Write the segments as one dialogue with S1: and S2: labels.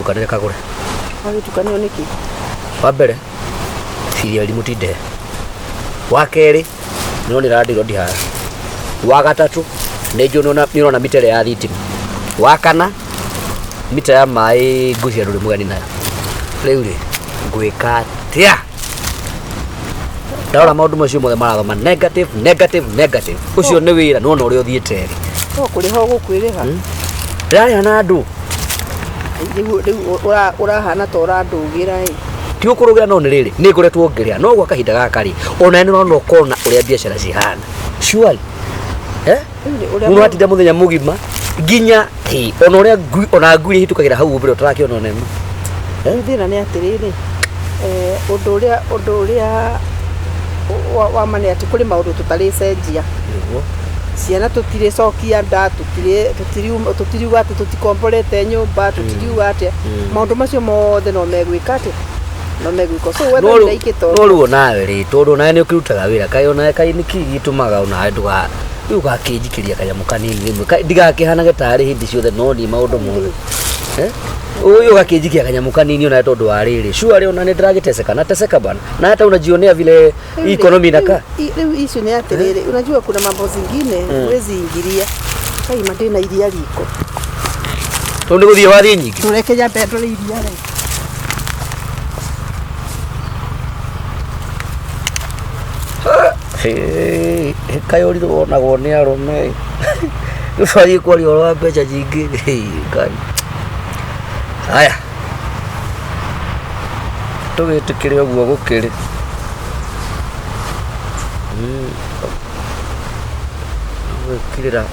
S1: Tũgĩtukanĩre kagũre.
S2: Wagĩtukanio nĩkĩ?
S1: Wa mbere bithi ya irimũ ti ndehe. Wa kerĩ nĩ ũrona landlord haha. Wa gatatũ nĩ njũĩ nĩ ũrona mita ĩrĩa ya thitima. Wa kana mita ya maĩ ngwĩciria ndũrĩ mũgeni nayo. Rĩu rĩ ngwĩka atĩa? Ndarora maũndũ macio mothe marathoma negative, negative, negative. Ũcio nĩ wĩra nĩwona ũrĩa ũthiĩte rĩ.
S2: No kũrĩha ũgũkwĩrĩha.
S1: Ndĩrarĩha na andũ.
S2: Rĩu rĩu ũrahana ta ũrandũgĩra ĩ.
S1: Ti ũkũrũgĩra no nĩ rĩrĩ nĩ ngoretwo ngĩrĩha no gwa kahinda gaka rĩ ona nĩ ũrona ũkona ũrĩa biacara cihana. Surely. Eh? Mũndũ atinda mũthenya mũgima nginya hĩ, ona ũrĩa ngui ona ngui iria ihĩtũkagĩra hau mbere ũtarakĩona ona ĩmwe.
S2: Rĩu thĩna nĩ atĩrĩrĩ, ũndũ ũrĩa wa ma nĩ atĩ kũrĩ maũndũ tũtarĩcenjia.
S1: Nĩguo.
S2: Ciana tũtirĩcokia nda, tũtiriuga atĩ tũtikomborete nyũmba, tũtiriuga atĩa. Maũndũ macio mothe no megwĩka atĩa? No megwĩka. So wetha
S1: No
S2: wĩra ikĩte
S1: no rĩu onawe rĩ tondũ onawe nĩ ũkĩrutaga wĩra kaĩ onawe kaĩ nĩkĩ gĩtũmaga onawe ndũga rĩu ũgakĩnjikĩria kanyamũ kanini rĩmwe ndigakĩhanage tarĩ hĩndĩ ciothe no niĩ maũndũ mothe. Eh? Ũyũ ũgakĩnjikia kanyamũ kanini onawe tondũ wa rĩrĩ sure ona nĩ ndĩragĩteseka na teseka bana na hata unajionea vile hii economy inakaa.
S2: Rĩu issue nĩ atĩrĩrĩ, unajua kuna mambo zingine huwezi ingilia. Kai ma ndĩna iria riko.
S1: Tondũ nĩ gũthiĩ wathiĩ nyingĩ.
S2: Tũreke nyambe ndore iria rĩ.
S1: Kaĩ ũrirũ wonagwo nĩ arũme. Rĩu twathiĩ kwaria ũhoro wa mbeca nyingĩ. Ngai. Haya. Tũgĩtĩkĩre ũguo gũkĩrĩ. Gwĩkĩrĩra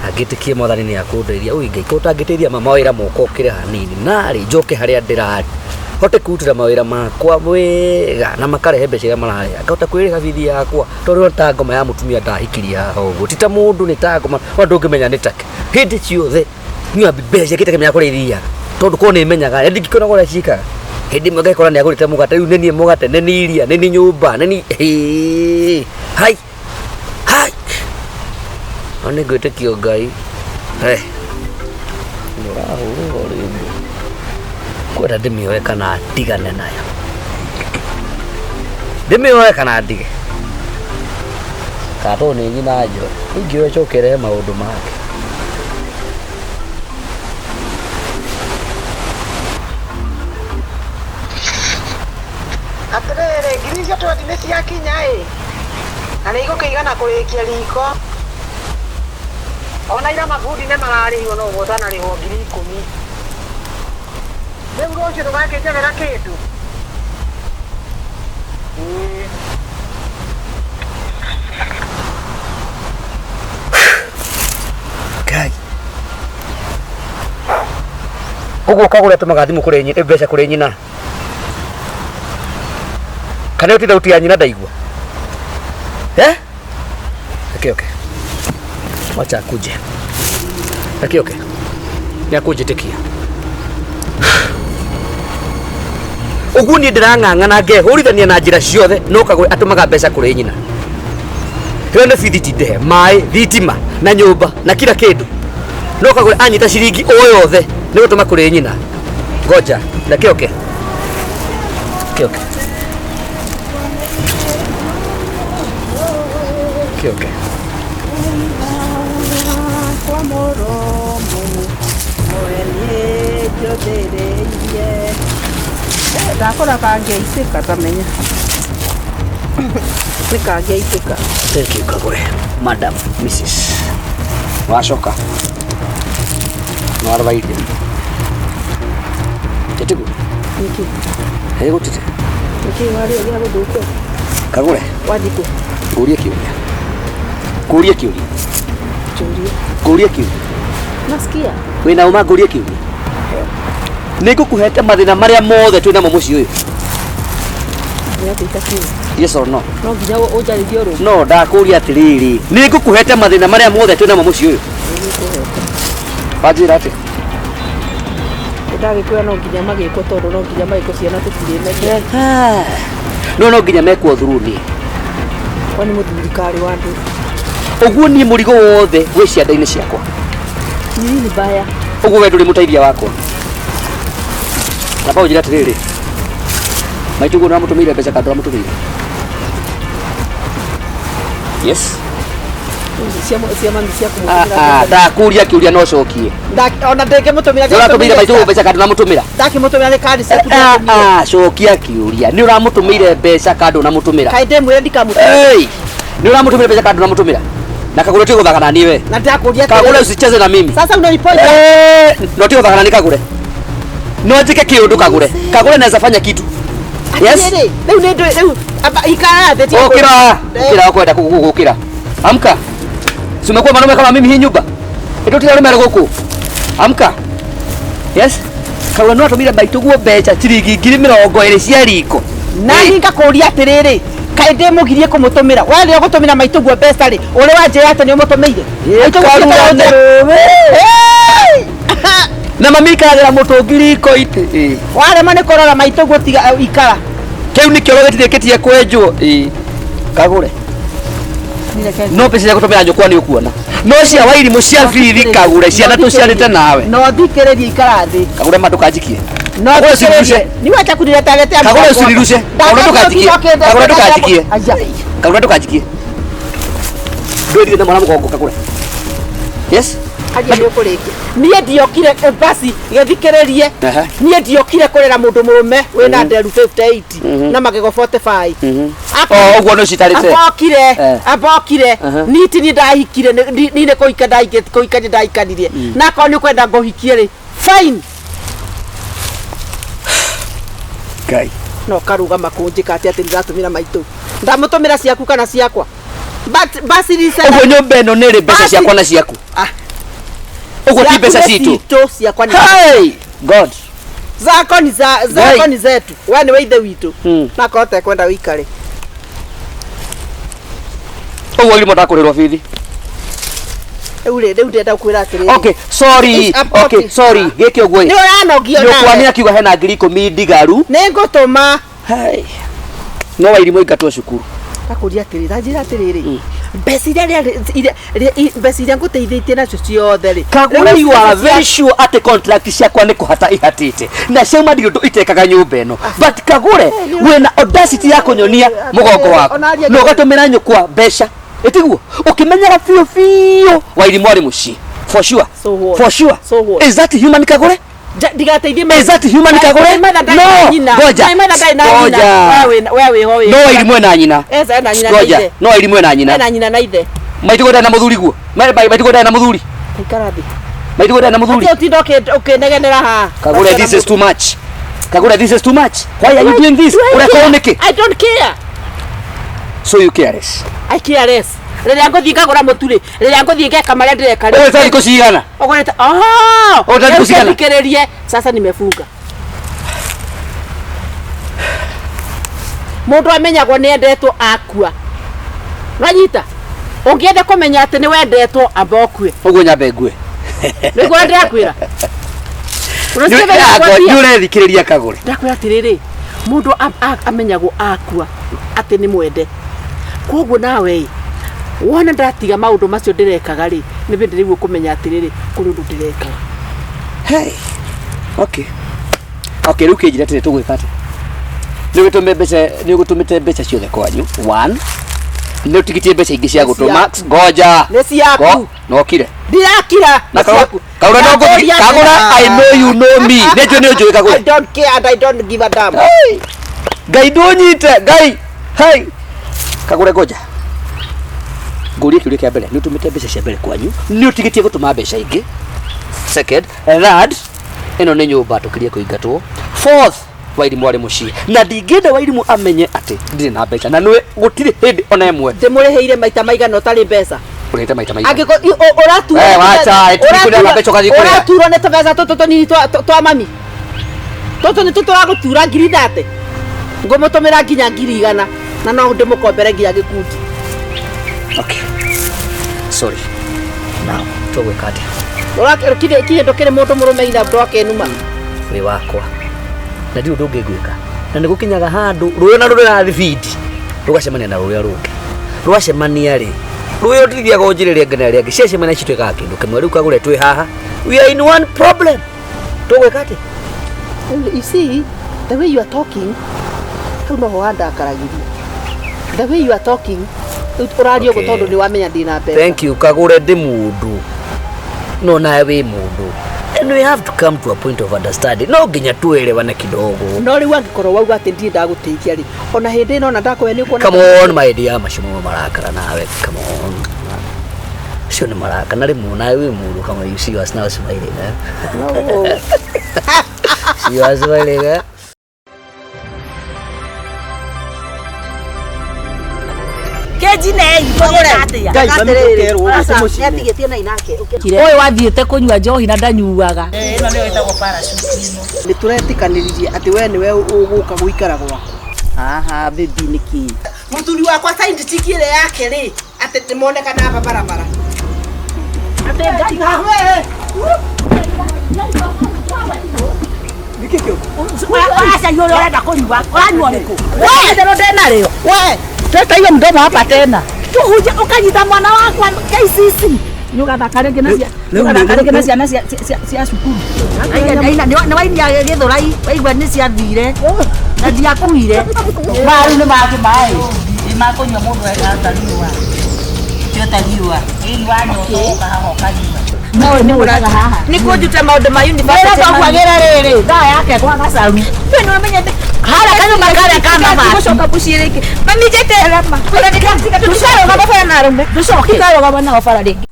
S1: angĩtĩkie mwathani nĩ akũndeithia. Ui Ngai, ko ũtangĩteithia ma mawĩra moka ũkĩre hanini. Narĩ njoke harĩa ndĩrarĩ. Hote kwĩrutĩra mawĩra makwa wega na makarehe mbeca iria mararehe. Ngahota kwĩrĩha bithi yakwa. Tondũ ta ngoma ya mũtumia ndahikirie haha ũguo. Ti ta mũndũ nĩ ta ngoma. Ona ndũngĩmenya nĩ take. Hĩndĩ ciothe niĩ mbeca ngĩtegemea kũrĩa ithiaga. Tondũ korwo nĩ menyaga, na ndingĩkĩona ũrĩa ciĩkaga. Hĩndĩ ĩmwe ngagĩkora nĩ agũrĩte mũgate, rĩu nĩ niĩ mũgate, nĩ niĩ iria, nĩ niĩ nyũmba, nĩ niĩ hĩĩ hai hai. No nĩ ngwĩtĩkio Ngai. He. Nĩ ũrahũrwo rĩngĩ. Kwenda ndĩmĩoe kana ndigane nayo. Ndĩmĩoe kana ndige. Kana tondũ nĩ nyina njoe. Ingĩoya ĩcoke ĩrehe maũndũ make.
S3: Atĩrĩrĩ, ngiri icio twendi nĩ ciakinya ĩ, na nĩ igũkĩigana kũrĩkia riko. Ona ira mabundi nĩ mararĩhirwo no ũguo ũtanarĩhwo 10,000. Rĩu rũciũ ndũgakĩnjethera kĩndũ? Ĩĩ.
S1: Ngai. Ũguo kagũra tũmaga thimũ kũrĩ mbeca kũrĩ nyina. Kana ĩyo ti thauti ya nyina ndaigua. Eh? Reke oke. Wacha akuje. Reke oke. Nĩ akũnjĩtĩkia. Ũguo niĩ ndĩrang'ang'ana ngehũrithania na njĩra ciothe no kagũre atũmaga mbeca kũrĩ nyina. Ĩyo nĩ bithi ti ndehe, maĩ, thitima na nyũmba na kila kĩndũ. No kagũre anyita ciringi o yothe nĩ gũtũma kũrĩ nyina. Ngoja, reke oke. Reke oke. Reke oke.
S2: Kwa mũrũmũ mwene njũthĩrĩirie. Ndakora kangĩaitĩka tamenya. Nĩ kangĩaitĩka.
S1: Thank you Kagure. Madam, Mrs. Wacoka. Nĩwarora irio. Ĩtiguo?
S2: Nĩkĩ?
S1: Ĩ gũtirĩ.
S2: Nĩkĩ warĩa gĩa gũthũkia?
S1: Kagure,
S2: Wathiĩ kũ?
S1: ngũrie kĩũria. Ngũrie kĩũria.
S2: Njũrie.
S1: Ngũrie kĩũria.
S2: Nasikia.
S1: Wĩna ũma ngũrie kĩũria. Nĩ ngũkũhete mathĩna marĩa mothe twĩ namo mũciĩ ũyũ.
S2: Nĩ atĩ itakiuga.
S1: Yes or no?
S2: No nginya ũnjarĩrie ũrũme.
S1: No ndakũria atĩrĩrĩ, nĩ ngũkũhete mathĩna marĩa mothe twĩ namo mũciĩ ũyũ. Wanjĩra atĩa?
S2: Ndagĩkwĩra no nginya magĩkwo tondũ no nginya magĩkwo ciana tũtirĩmeria.
S1: No no nginya mekwo through niĩ.
S2: Kwani mũthuri karĩ wa andũ.
S1: Ũguo niĩ mũrigo wothe wĩ cianda-inĩ ciakwa.
S2: Ni nini baya?
S1: Ũguo we ndũrĩ mũteithia wakwa. Namba ũnjĩre atĩrĩrĩ, maitũ guo nĩwamũtũmĩire mbeca kana ndũramũtũmĩire? Yes.
S2: Cia mami cia
S1: Ah,
S2: kũmũtũmĩra
S1: ah,
S2: mbeca.
S1: Ndakũria kĩũria no cokie.
S2: Ona ndĩngĩmũtũmĩra.
S1: Nĩũratũmĩire maitũ guo mbeca kana ndũramũtũmĩra?
S2: Ndakĩmũtũmĩra nĩ kandi ciaku
S1: Ah,
S2: ndĩratũmire.
S1: ah, cokia kĩũria, nĩ ũramũtũmĩire mbeca kana ndũnamũtũmĩra?
S2: Kaĩ ndĩmwĩre ndikamũtũmĩra?
S1: Hey! Nĩ ũramũtũmĩire mbeca kana ndũnamũtũmĩra? Na Kagũre, ũtige gũthaka na niĩ we.
S2: Na ndakũria.
S1: Kagũre, usicheze na mimi.
S2: Sasa unanipoint.
S1: Eh, no ũtige gũthaka na niĩ Kagũre. No njĩke kĩũndũ Kagũre. Kagũre naweza fanya kitu. Yes.
S2: Atĩrĩrĩ, rĩu nĩ ndũ rĩu amba ikara thĩ, tiga.
S1: Ukira, ukira ukwenda gukira. Amka. Si umekuwa mwanaume kama mimi hii nyumba? Ndio tira rume guku. Amka. Yes. Kagũre, no atũmire maitũ guo mbeca ciringi 20,000 cia riko.
S2: Na niĩ ngakũria atĩrĩrĩ, kaĩ ndĩmũgirie kũmũtũmĩra? We rĩo gũtũmĩra maitũ guo mbeca rĩ, ũrĩ wanjĩra atĩ nĩ ũmũtũmĩire? Maitũ guo
S1: Karura
S2: tiga. Hey!
S1: Na mami ikaragĩra mũtũngi riko-inĩ. Ĩ.
S2: Warema nĩ kũrora maitũ guo, tiga ikara.
S1: Kĩu nĩkĩo gĩtirĩkĩtie kwenjwo. Ĩ. Kagũre. No mbeca cia gũtũmĩra nyũkwa nĩ ũkuona. No cia wairimũ cia bithi Kagũre, ciana tũciarĩte nawe.
S2: No thikĩrĩrie, ikara thĩ.
S1: Kagũre, ma ndũkanjikie.
S2: No
S1: Kagũre,
S2: thikĩrĩrie.
S1: usinirushe.
S2: Ni wacha kuniletea
S1: Kagũre, usinirushe. Kagũre, ndũkanjikie. Kagũre, ndũkanjikie. Kagũre, ndũkanjikie. Ndwĩrire na mwana mũgongo Kagũre. Yes.
S2: Aria nĩ ũkũrĩkia. Niĩ ndiokire basi gĩthikĩrĩrie.
S1: Ehe.
S2: Niĩ ndiokire kũrera mũndũ mũrũme wĩna nderu 58 na magego 45.
S1: O ũguo nĩ ũcitarĩte.
S2: Ambokire.
S1: Eh.
S2: Ambokire.
S1: Aha.
S2: Niti ni ndahikire ni nĩ kũhika ndahikire, kũhika nĩ ndahikanirie. Na akorwo nĩ ũkwenda ngũhikie rĩ, fine.
S1: Ngai.
S2: No karugama kũnjĩka atĩ ndĩratũmĩra maitũ, ndamũtũmĩra ciaku kana ciakwa, but basi ni
S1: Ũguo nyũmba ĩno nĩ rĩ mbeca
S2: Basi.
S1: ciakwa na ciaku?
S2: Ah.
S1: Ũguo ti mbeca
S2: Ciaku nĩ
S1: citũ?
S2: citũ, ciakwa nĩ
S1: Hey! God.
S2: Zako ni za zako
S1: Ngai.
S2: ni zetu, we nĩ we ithe witũ. Na korwo tekwenda wĩikare.
S1: Ũguo irimũ ndakũrĩrwo bithi.
S2: Rĩu rĩ, rĩu ndĩrenda kwĩra atĩrĩrĩ.
S1: Okay, sorry.
S2: It's a
S1: Okay, sorry. Gĩkĩ ũguo ĩ.
S2: Nĩ ũranogio
S1: Nyũkwa nĩ
S2: nawe.
S1: akiuga hena 10,000 ndigaru.
S2: Nĩ ngũtũma.
S1: Hey. No wairimũ ingatwo cukuru.
S2: Ngakũria atĩrĩ, tanjĩra atĩrĩrĩ, mbeca iria mbeca iria ngũteithĩtie nacio ciothe rĩ.
S1: Kagũre,
S2: Rĩu
S1: you are
S2: mbeca
S1: very sure atĩ contract ciakwa nĩ kũhata ihatĩte na ciauma ndirĩ ũndũ itekaga nyũmba ĩno, but Kagũre, wĩna audacity ya kũnyonia mũgongo waku
S2: Ona aria
S1: na ũgatũmĩra nyũkwa mbeca, ĩtiguo ũkĩmenyaga biũ biũ wairimũ arĩ mũciĩ, for sure.
S2: So what?
S1: For sure.
S2: So what?
S1: Is that human, Kagũre?
S2: Ndigateithie.
S1: Is that human, Kagũre? No, ngoja. Ngoja.
S2: We wĩho wĩ
S1: No wairimũ ena nyina.
S2: Eza ena nyina na
S1: Ngoja.
S2: ithe.
S1: No wairimũ ena nyina.
S2: Ena nyina na ithe.
S1: Maitũ ndarĩ na mũthuri guo. Maitũ ndarĩ na mũthuri.
S2: Ikara thĩ.
S1: Maitũ ndarĩ na mũthuri.
S2: Atĩ ũtinda ũkĩnegenera haha.
S1: Kagure, this is too much. Kagure, this is too much. Why are you doing this?
S2: Do I
S1: Ũreka
S2: care?
S1: ũũ nĩkĩ?
S2: I don't care.
S1: So you careless.
S2: I care less. Rĩrĩa ngũthiĩ ngagũra mũtu rĩ, rĩrĩa ngũthiĩ ngeka marĩa ndĩreka rĩ.
S1: Ũgũrĩte thikũ cigana?
S2: Ũgũrĩte oh!
S1: Ũgũrĩte thikũ cigana?
S2: Thikĩrĩrie, sasa nimefunga. Mũndũ amenyagwo nĩ endetwo akua. Wanyita? Ũngĩenda kũmenya atĩ nĩ wendetwo, amba ũkue.
S1: Ũguo nyambe ngue.
S2: Nĩguo ndĩrakwĩra. Ũreciria
S1: Nĩ ũrethikĩrĩria Kagũre.
S2: Ndakwĩra atĩrĩrĩ, mũndũ amenyagwo akua atĩ nĩ mwende. Koguo nawe ĩ, wona ndatiga maũndũ macio ndĩrekaga rĩ, nĩ hĩndĩ rĩu ũkũmenya atĩrĩrĩ, kũrĩ ũndũ ndĩrekaga.
S1: Hey. Okay. Okay, rĩu kĩnjĩre atĩrĩ, tũgwĩka atĩa? Nĩ ũgĩtũmĩte mbeca, nĩ ũgĩtũmĩte mbeca ciothe kwanyu. One. Nĩ ũtigĩtie mbeca ingĩ cia gũtũma. Ngoja.
S2: Nĩ ciaku.
S1: Nokire.
S2: Ndirakira.
S1: Na
S2: Nĩ ciaku.
S1: Kagũra no ngũthiĩ.
S2: Ndakũria
S1: Kagũra,
S2: atĩrĩ.
S1: I know you know me. Nĩ njũĩ nĩ ũnjũĩ
S2: I
S1: Kagũre.
S2: don't care and I don't give a damn.
S1: Hey! Ngai ndũnyite, Ngai. Hey! Kagũre, ngoja. Ngũrie kĩũria kĩa mbere, nĩ ũtũmĩte mbeca cia mbere kwanyu, nĩ ũtigĩtie gũtũma mbeca ingĩ. Second, third, ĩno nĩ nyũmba tũkirie kũingatwo. Fourth, Wairimũ arĩ mũciĩ na ndingĩenda Wairimũ amenye atĩ ndirĩ na mbeca, na nĩwe gũtirĩ hĩndĩ ona ĩmwe.
S2: Ndĩmũrĩhĩire maita maigana ũtarĩ mbeca?
S1: Ũrĩhĩte maita maigana?
S2: Angĩkorwo ũraturwo
S1: Eh, wacha, ĩtũrĩ mbeca ũgathiĩ kũrĩha.
S2: ũraturwo nĩ tũbeca tũtũ tũnini twa mami, tũtũ nĩ tũtũragũtura 30,000, ngũmũtũmĩra nginya 100,000 na no ndĩmũkombere nginya gĩkundi.
S1: Okay, sorry. Now tũgwĩka atĩa?
S2: Kinyĩ ndũkĩrĩ mũndũ mũrũme ina ndwakenuma.
S1: Wĩ wakwa na ndirĩ ũndũ ũngĩ ngwĩka, na nĩ gũkinyaga handũ rũĩ na rũrĩ thibindi rũgacemania na rũrĩa rũngĩ, rwacemania rĩ, rũĩ rũtithiaga o njĩra ĩrĩa ĩngĩ na ĩrĩa ĩngĩ, ciacemania cituĩkaga kĩndũ kĩmwe. Rĩu Kagũre, twĩ haha, we are in one problem. Tũgwĩka atĩa?
S2: You see the way you are talking, hau noho wandakaragĩria. The way you are talking, rĩu ũraria ũguo
S1: Okay.
S2: tondũ nĩ wamenya ndĩna mbeca.
S1: Thank you. Kagure ndi mundu no nawe wi mundu, and we have to come to a point of understanding. No nginya tuelewane kidogo.
S2: No rĩu angĩkorwo wauga atĩ ndirĩ ndagũteithia rĩ, ona hĩndĩ ĩno ona ndakũhe nĩ ũkuona.
S1: Come on, my dear, macio mo marakara nawe. Come on, cio nĩ marakara na rĩmwe nawe wĩ mũndũ. Kama you see us now smiling, eh?
S2: No.
S1: See us smiling, eh?
S4: Ũyũ wathiĩte kũnyua njohi na ndanyuaga.
S2: Nĩ tũretĩkanĩririe atĩ we nĩwe ũgũka gũikara gwakwa.
S4: Haha baby nĩkĩ?
S2: Mũthuri wakwa side chick ĩrĩa yake rĩ, atĩ nĩmonekana aba barabara.
S4: Aca iũrĩa ũrenda kũnyua ũranyua ũrĩkũ? Itherũ ndĩnarĩo.
S2: We,
S4: Teta hiyo mdomo hapa tena. Tuhuje ukanyita mwana wakwa KCC. Nĩũgathaka rĩngĩ na cia nĩũgathaka rĩngĩ na ciana cia cukuru. Aina nĩ wainia gĩthũrai waigua nĩ ciathire na ndiakuire. Maru nĩ mangĩ maĩ.
S5: Nĩ makũnyua mũndũ atariũa. Tio tariũa. Ĩni wanyota ũka haha ũkanyua.
S4: No nĩ ũraga haha.
S6: Nĩ kũnjuta maũndũ ma
S4: Wĩra
S6: university.
S4: twakwagĩra rĩrĩ thaa yake kwa gacaru.
S6: We nĩ ũmenye
S4: Harĩa kanyũmba karĩa ka mabati.
S6: Gũcoka mũciĩ rĩngĩ. Mami njeterera ma. Ona nĩngatiga tũtikarũgama bara na arũme.
S4: Ndũcoke.
S6: Tũtikarũgama nao bara rĩngĩ.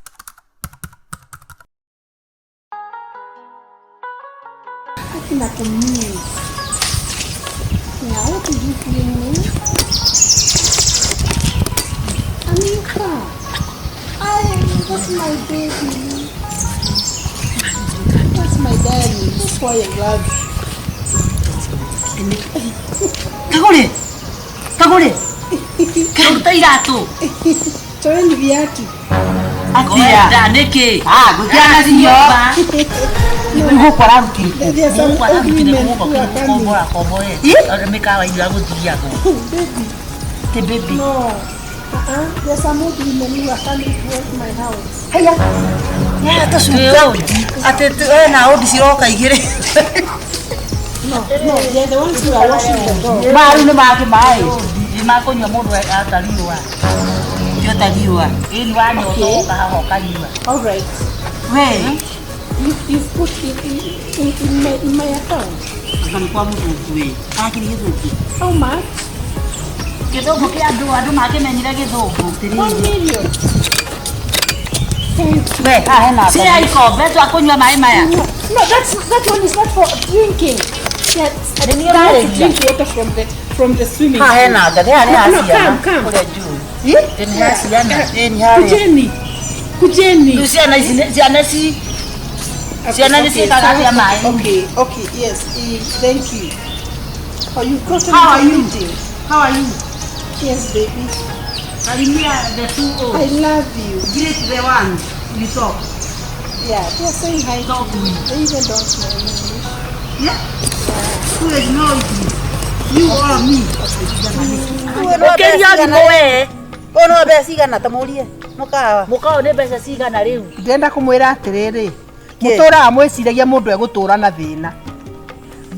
S3: That's my baby. That's my daddy. That's why I love
S5: Kagũrĩ. Kagũrĩ. Karuta iratũ.
S3: Toeni viatu.
S5: Atia. Nĩkĩ?
S4: Ah, gwĩkĩra nacio. Gũkũ ararutire.
S3: There's some
S5: Gũkũ
S3: old
S5: ararutire
S3: women
S5: gũkũ
S3: who are coming.
S5: kũkombora kombore. Mĩkawa iria gũthiagwo.
S3: Baby,
S5: Ti baby.
S3: no. Uh-uh. There's some old women who are coming towards my house.
S5: Haya tũcuka. Atĩ ena ũndi ciroka igĩrĩ.
S3: No, no, they're the ones who are washing the dog.
S4: Maru nĩ mangĩ maĩ.
S5: Nĩ makũnyua mũndũ atariũa. Tio tariũa. Ĩni wanyota ũka haha ũkanyua.
S3: All right.
S5: We.
S3: You've put in my account.
S5: Anga nĩ kwa mũthũngũ ĩ. Arakĩrĩ gĩthũngũ.
S3: How much?
S5: Gĩthũngũ kĩa andũ andũ makĩmenyire gĩthũngũ.
S3: 1 million. Thank you.
S5: We, haha hena Cia ikombe twakũnyua maĩ maya.
S3: No, that one is not for drinking. Yes, I want to drink water from the swimming
S5: Haha
S3: pool.
S5: hena ngathĩ, haha nĩ ha
S3: No,
S5: ciana.
S3: come, come.
S5: Kũrĩa juu. Ĩ nĩ ha ciana. Ĩ nĩ harĩa.
S3: Kujeni. Kujeni.
S5: Rĩu ciana ici ciana ci ciana nĩ ciĩkaga atĩa maĩ.
S3: Okay, okay, yes. Thank you. Oh, you've gotten
S5: How are you?
S3: meeting.
S5: How are you?
S3: Yes, baby.
S5: Salimia the two O.
S3: I love you.
S5: Greet the one you talk.
S3: Yeah, they're saying hi.
S5: Talk to me.
S3: They even don't know English.
S5: Yeah? Who is know it? You or me?
S4: Ũkĩria thimũ we.
S5: Ũyũ no mbeca cigana ta mũrie mũkawa.
S4: Mũkawa nĩ mbeca cigana rĩu?
S2: Ndĩrenda kũmwĩra atĩrĩrĩ, mũtũraga mwĩciragia mũndũ egũtũra na thĩna.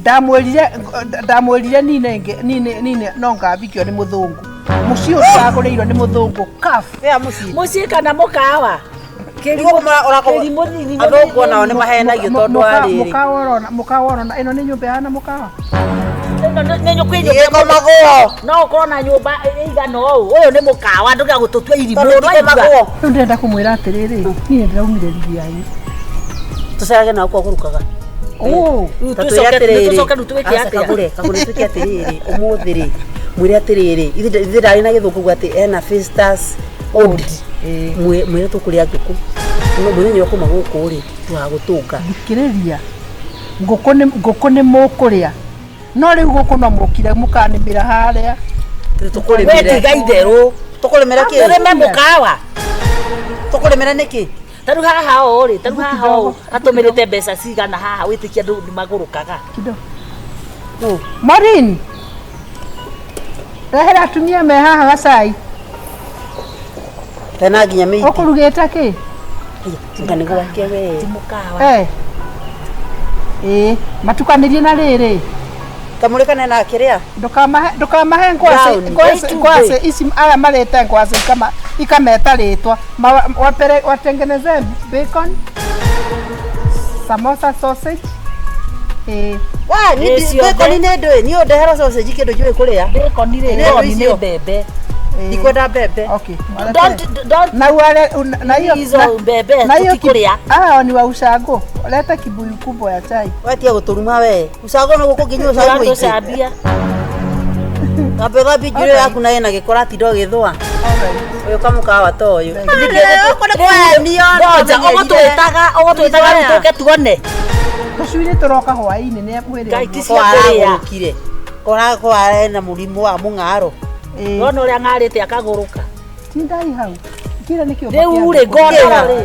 S2: Ndamwĩrire ndamwĩrire nine nine nine no ngambikio nĩ mũthũngũ. Mũciĩ ũyũ ndagũrĩirwo nĩ mũthũngũ kaf.
S5: Wea mũciĩ.
S4: Mũciĩ kana mũkawa? Kĩrimũ nini.
S5: Athũngũ onao nĩ mahenagio tondũ wa rĩrĩ.
S2: Mũkawa ũrona mũkawa ũrona ĩno nĩ nyũmba ĩhana mũkawa.
S4: Nĩ kwĩ nyũmba
S5: Ĩgĩkomagwo.
S4: no ũkorwo na nyũmba ĩigana ũũ. Ũyũ nĩ mũkawa ndũgĩa gũtũtua irimũ.
S5: Tondũ ndĩkomagwo.
S2: Rĩu ndĩrenda kũmwĩra atĩrĩrĩ, niĩ ndĩraumire rigi yanyu.
S5: Tũcerage nao kwa kũrukaga.
S2: Oh,
S4: Rĩu
S5: Ta
S4: tũcoke
S5: twĩre atĩrĩrĩ.
S4: tũcoke rĩu twĩke
S5: Aca,
S4: atĩa?
S5: Kagũre, kagũre twĩke atĩrĩrĩ, ũmũthĩ rĩ, mwĩre atĩrĩrĩ, ithe ndarĩ na gĩthũngũ uga atĩ ena visitors old. Mwĩre tũkũrĩa ngũkũ. Mũthenya wa kuma gũkũ rĩ, tũgagũtũnga.
S2: Thikĩrĩria. Ngũkũ nĩ ngũkũ nĩ mũkũrĩa. No rĩu gũkũ no mũkire mũkanĩmĩra harĩa.
S5: Tũkũrĩmĩre.
S4: We tiga itherũ.
S5: Tũkũrĩmĩra kĩ?
S4: Tũrĩme mũkawa.
S5: Tũkũrĩmĩra nĩkĩ?
S4: Ta rĩu haha ũũ rĩ, ta rĩu haha ũũ atũmĩrĩte mbeca cigana haha wĩtĩkia andũ nĩ magũrũkaga.
S2: Kidogo. Maureen. Rehera atumia me haha gacai.
S5: Tena nginya mĩiti.
S2: Ũkũrugĩte kĩ?
S5: Anga nĩ gwake we.
S4: Ti mũkawa.
S2: Eh. Ĩĩ, matukanĩrie na rĩrĩ.
S5: Kamũrĩ kana na kĩrĩa?
S2: Ndũkamahe ngwacĩ
S5: Brown.
S2: ngwacĩ ngwacĩ ici aya marĩte ngwacĩ ikameta rĩtwa. Watengeneze bacon, samosa sausage. Ĩĩ.
S5: Wa, ni
S4: Ĩ, ciothe.
S5: bacon nĩ ndũĩ, niĩ ũndehera sausage kĩndũ njũĩ kũrĩa.
S4: Bacon rĩ,
S5: Nĩ
S4: no
S5: icio.
S4: nĩ mbembe.
S5: Ndikwenda mbembe.
S2: Okay.
S4: Don't
S2: Na wale na hiyo
S4: hizo mbembe
S2: na hiyo
S4: tutikuria.
S2: Hao ni wa ushago. Leta kibuyu kubwa ya chai.
S5: Wetia gũtũruma we. Ucago no gũkũ nginya ucago mũingĩ.
S4: Tũcambia.
S5: Kambe thambie njuĩrĩ yaku na ĩna gĩko ũratinda ũgĩthũa. Ũyũ kamũkawa ta ũyũ.
S4: Ngoja ũgũtwĩtaga ũgũtwĩtaga rĩu tũke tuone.
S2: Tũcui tũroka hwaĩ-inĩ nĩ mwĩrĩ.
S4: Ngai ti
S5: Ko
S4: cia kũrĩa.
S5: aragũrũkire. Ko arena mũrimũ wa mũng'aro.
S4: Wona ũrĩa ng'arĩte akagũrũka.
S2: Tindai hau. Kira nĩ kĩũmba
S4: Rĩu
S2: kĩa
S4: rĩ
S2: ngũkũ.
S4: ngondoro rĩ.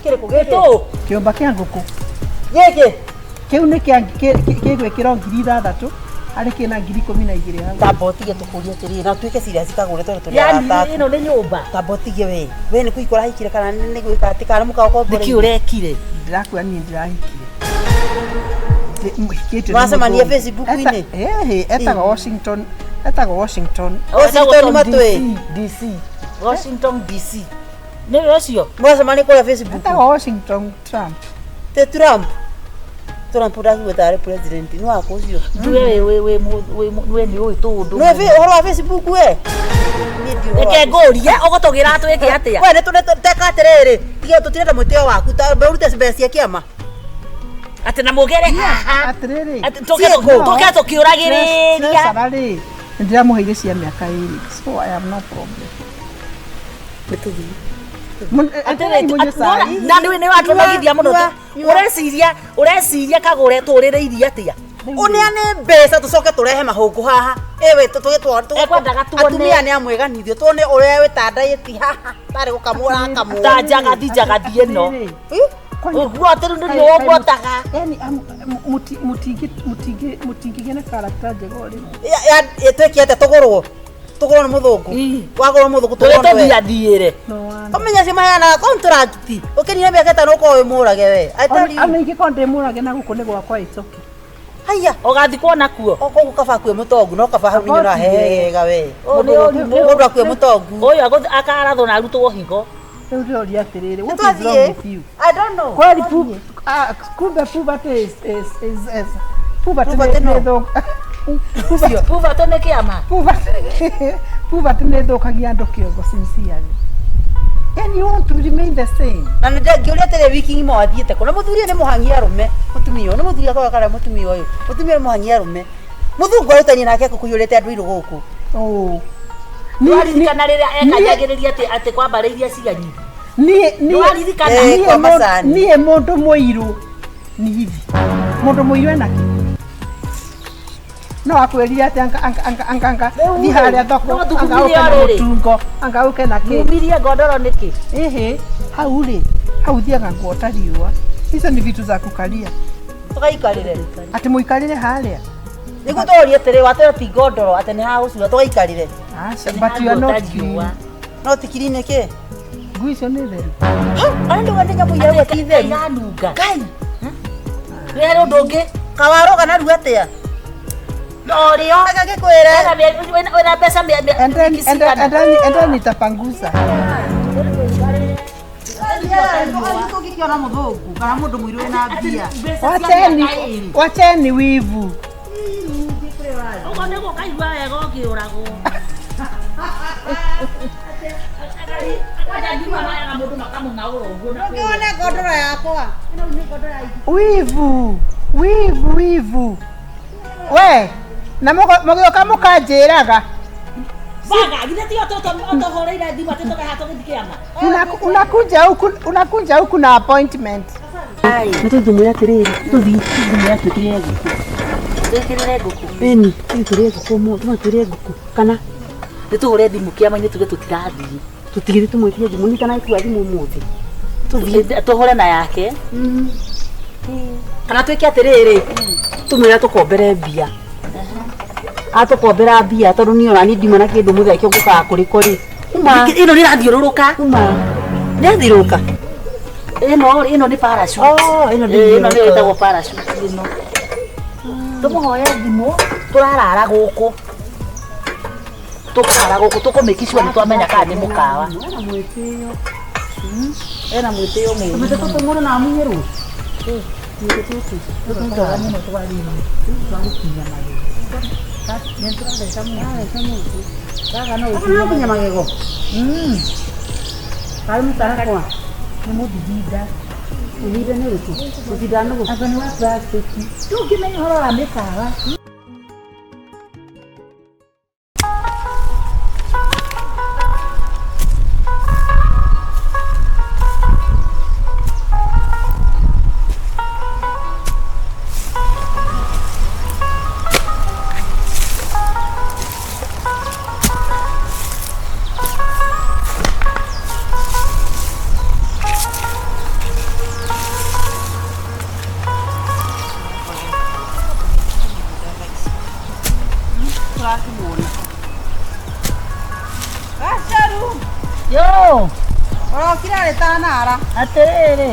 S5: Kĩrĩkũ gĩkĩ?
S4: Tũ.
S2: Kĩũmba kĩa ngũkũ.
S5: Gĩkĩ?
S2: Kĩu nĩ kĩa gĩgwĩkĩrwo 6,000 harĩ kĩna 12,000 hau.
S5: Tamba ũtige tũkũrie atĩrĩrĩ na tuĩke serious kagũre tondũ tũrĩ
S4: Yani
S5: arata aku.
S4: ĩno nĩ nyũmba.
S5: Tamba ũtige we. We nĩ kũhika ũrahikire kana nĩ gwĩka atĩ kana mũkawa ũkomboreire?
S4: Nĩkĩ ũrekire?
S2: Ndĩrakwĩra niĩ ndĩrahikire. Hikĩtio nĩ
S5: Mwacemania
S2: mũthũngũ.
S5: Facebook-inĩ?
S2: Ĩhĩ, etagwo Washington, etagwo Washington.
S5: Washington matwĩ.
S4: DC. Washington DC. Nĩwe ũcio?
S5: Mwacemania kũrĩa Facebook.
S2: Etagwo Washington Trump.
S5: Te Trump. Trump ndakiuga tarĩ president nĩ waku ũcio.
S4: Nduwe we nĩ ũĩ tũũndũ.
S5: Nĩ ũhoro wa Facebook we. Niĩ ndiũĩ ũhoro wa
S4: Reke ngũrie ũgũtũgĩra twĩke atĩa?
S5: We nĩ teka atĩrĩrĩ tiga tũtirenda mwĩtĩo waku ta ũrute mbeca cia kĩama.
S4: Atĩ na mũgere haha.
S2: Atĩrĩrĩ.
S4: Atĩ tũke tũkĩũragĩrĩria.
S2: Treasurer rĩ, nĩ ndĩramũheire cia mĩaka ĩrĩ. So I have no problem.
S4: Atĩrĩ, na nĩ watũnogithia mũno. Ũreciria ũreciria kagũre tũrĩrĩirie atĩa?
S5: Ũneane mbeca tũcoke tũrehe mahũngũ haha. Ĩwe tũgĩtwara
S4: Ekwendaga tuone.
S5: atumia nĩ amwĩganithio tuone ũrĩa wĩtandaĩti haha tarĩ gũkamwo ũrakamwo.
S4: Ta njagathi njagathi ĩno. Ũguo atĩ rĩu nĩguo ũguotaga.
S2: Yani mũtingĩgĩa na karakta njega o rĩmwe.
S5: Twĩke atĩa tũgũrwo? Tũgũrwo nĩ mũthũngũ. Wagũrwo mũthũngũ tũgũrwo nĩ we.
S4: Tũgĩtũthiathiĩre.
S5: Ũmenye acio maheanaga contract. Ũkĩnina mĩaka ĩtano ũkorwo wĩ mũrage we. I tell you.
S2: Ona ingĩkorwo ndĩ mũrage na gũkũ nĩ gwakwa it's okay.
S5: Haiya.
S4: Ũgathikwo nakuo.
S5: Koguo kaba akue mũtongu no kaba hau nĩ ũrahehega we. Mũndũ akue mũtongu.
S4: Ũyũ akarathwo na arutwo higo.
S2: Rĩu ndĩroria atĩrĩrĩ, what is wrong with you?
S5: I don't know.
S2: Kweli kumbe puberty is puberty nĩ
S4: Puberty nĩ kĩama.
S2: Puberty nĩ ĩthũkagia andũ kĩongo sincerely. And you want to remain the same.
S5: Na nĩ ngĩũria atĩrĩ wiki ng'ima wathiĩte kũ? Na mũthuri ũyũ nĩ mũhang'i arũme. Mũtumia ũyũ nĩ mũthuri akoragwo kana mũtumia ũyũ. Mũtumia ũyũ nĩ mũhang'i arũme. Mũthungu arutanie nake kũiyũrĩte andũ irũ gũkũ.
S2: Oh.
S4: Nĩwaririkana rĩrĩa ekanyagĩrĩria atĩ kwambarĩirie cianyu. Nĩwaririkana?
S2: Niĩ mũndũ mũirũ ni hivi. Mũndũ mũirũ ena kĩ? No akwĩrire atĩ anga thiĩ harĩa thoko anga ũke na mũtungo anga ũke na kĩ.
S4: Mumirie ngondoro nĩkĩ?
S2: Ĩhĩ, hau rĩ, hau thiaga nguota riũa. Icio nĩ vitu za kukaria.
S5: Tũgaikarĩre.
S2: Atĩ mũikarĩre harĩa.
S5: Nĩguo tũrorie atĩrĩ watwĩra ti ngondoro atĩ nĩ ha gũcura tũgaikarĩre.
S2: Aca, but you are not clean.
S5: No ti clean nĩkĩ?
S2: Ngui icio nĩ theru.
S5: Arĩa ndauga nĩ nyamũ iria ti theru.
S4: Iranunga.
S5: Ngai.
S4: Nĩ harĩ ũndũ ũngĩ?
S5: Kawaroga narua atĩa?
S4: No rĩo.
S5: Agagĩkwĩre.
S4: Wĩna mbeca
S2: And then nitapanguza.
S5: Tũngĩkĩona mũthũngũ kana mũndũ mũirũ wĩna mbia.
S2: Wacheni wivu.
S4: Ũguo nĩguo ũkaigua wega ũkĩũragwo.
S5: Ũngĩona ngondoro yakwa.
S2: Wivu, wivu, wivu. We, na mũgĩũka mũkanjĩraga.
S4: Baga, githĩ tiyo tũhũrĩire thimũ atĩ tũke haha tũgĩthiĩ kĩama.
S2: Unakunja huku na appointment.
S5: Nĩ tũthiĩ atĩrĩrĩ, tũthiĩ tũthiĩ twĩkĩrĩre ngũkũ.
S4: Twĩkĩrĩre ngũkũ.
S5: Ĩni, tũthiĩ tũrĩe ngũkũ ũmũthĩ, tũrĩe ngũkũ kana
S4: nĩ tũhũre thimũ kĩama-inĩ tuge tũtirathiĩ.
S5: Tũtigĩthiĩ tũmwĩtie thimũ, nĩ kana ĩkua thimũ ũmũthĩ.
S4: Tũthiĩ tũhũre na yake.
S5: Kana twĩke atĩrĩrĩ, tũmwĩre tũkombere mbia. Atũkombera mbia tondũ niĩ ona niĩ ndiuma na kĩndũ mũthenya kĩo ngũkaga kũrĩ kũ rĩ.
S4: Ĩno nĩ ĩrathiũrũrũka.
S5: Uma. Nĩ yathiũrũrũka.
S4: Ĩno rĩ, ĩno nĩ parachute.
S5: Oh, ĩno nĩ
S4: Ĩĩ, ĩno nĩyo ĩtagwo parachute ĩno. Tũmũhoe thimũ, tũrarara gũkũ. Tũkũrara gũkũ, tũkũmake sure nĩ twamenya kana nĩ mũkawa.
S5: Ena mwĩtĩo.
S4: Ena mwĩtĩo mũũru.
S5: Tũmĩtĩ tũtũ mũndũ na amunyĩrwo. Tũmĩtĩ tũtũ.
S4: Tũtũ twega mũno twarĩire. Twa gũkinya magego. Nĩ tũratheca mũno. Gaka no
S5: Gaka no gũkinya magego. Karĩ mũtarakwa.
S4: Nĩ mũthithinda.
S5: Mũthinda nĩ ũrĩkũ? Mũthinda nĩ ũrĩkũ?
S4: Anga nĩ wa plastic. Ndũngĩmenya ũhoro wa mĩkawa. Yo!
S5: Ũrokire arĩ tanara.
S4: Atĩrĩrĩ,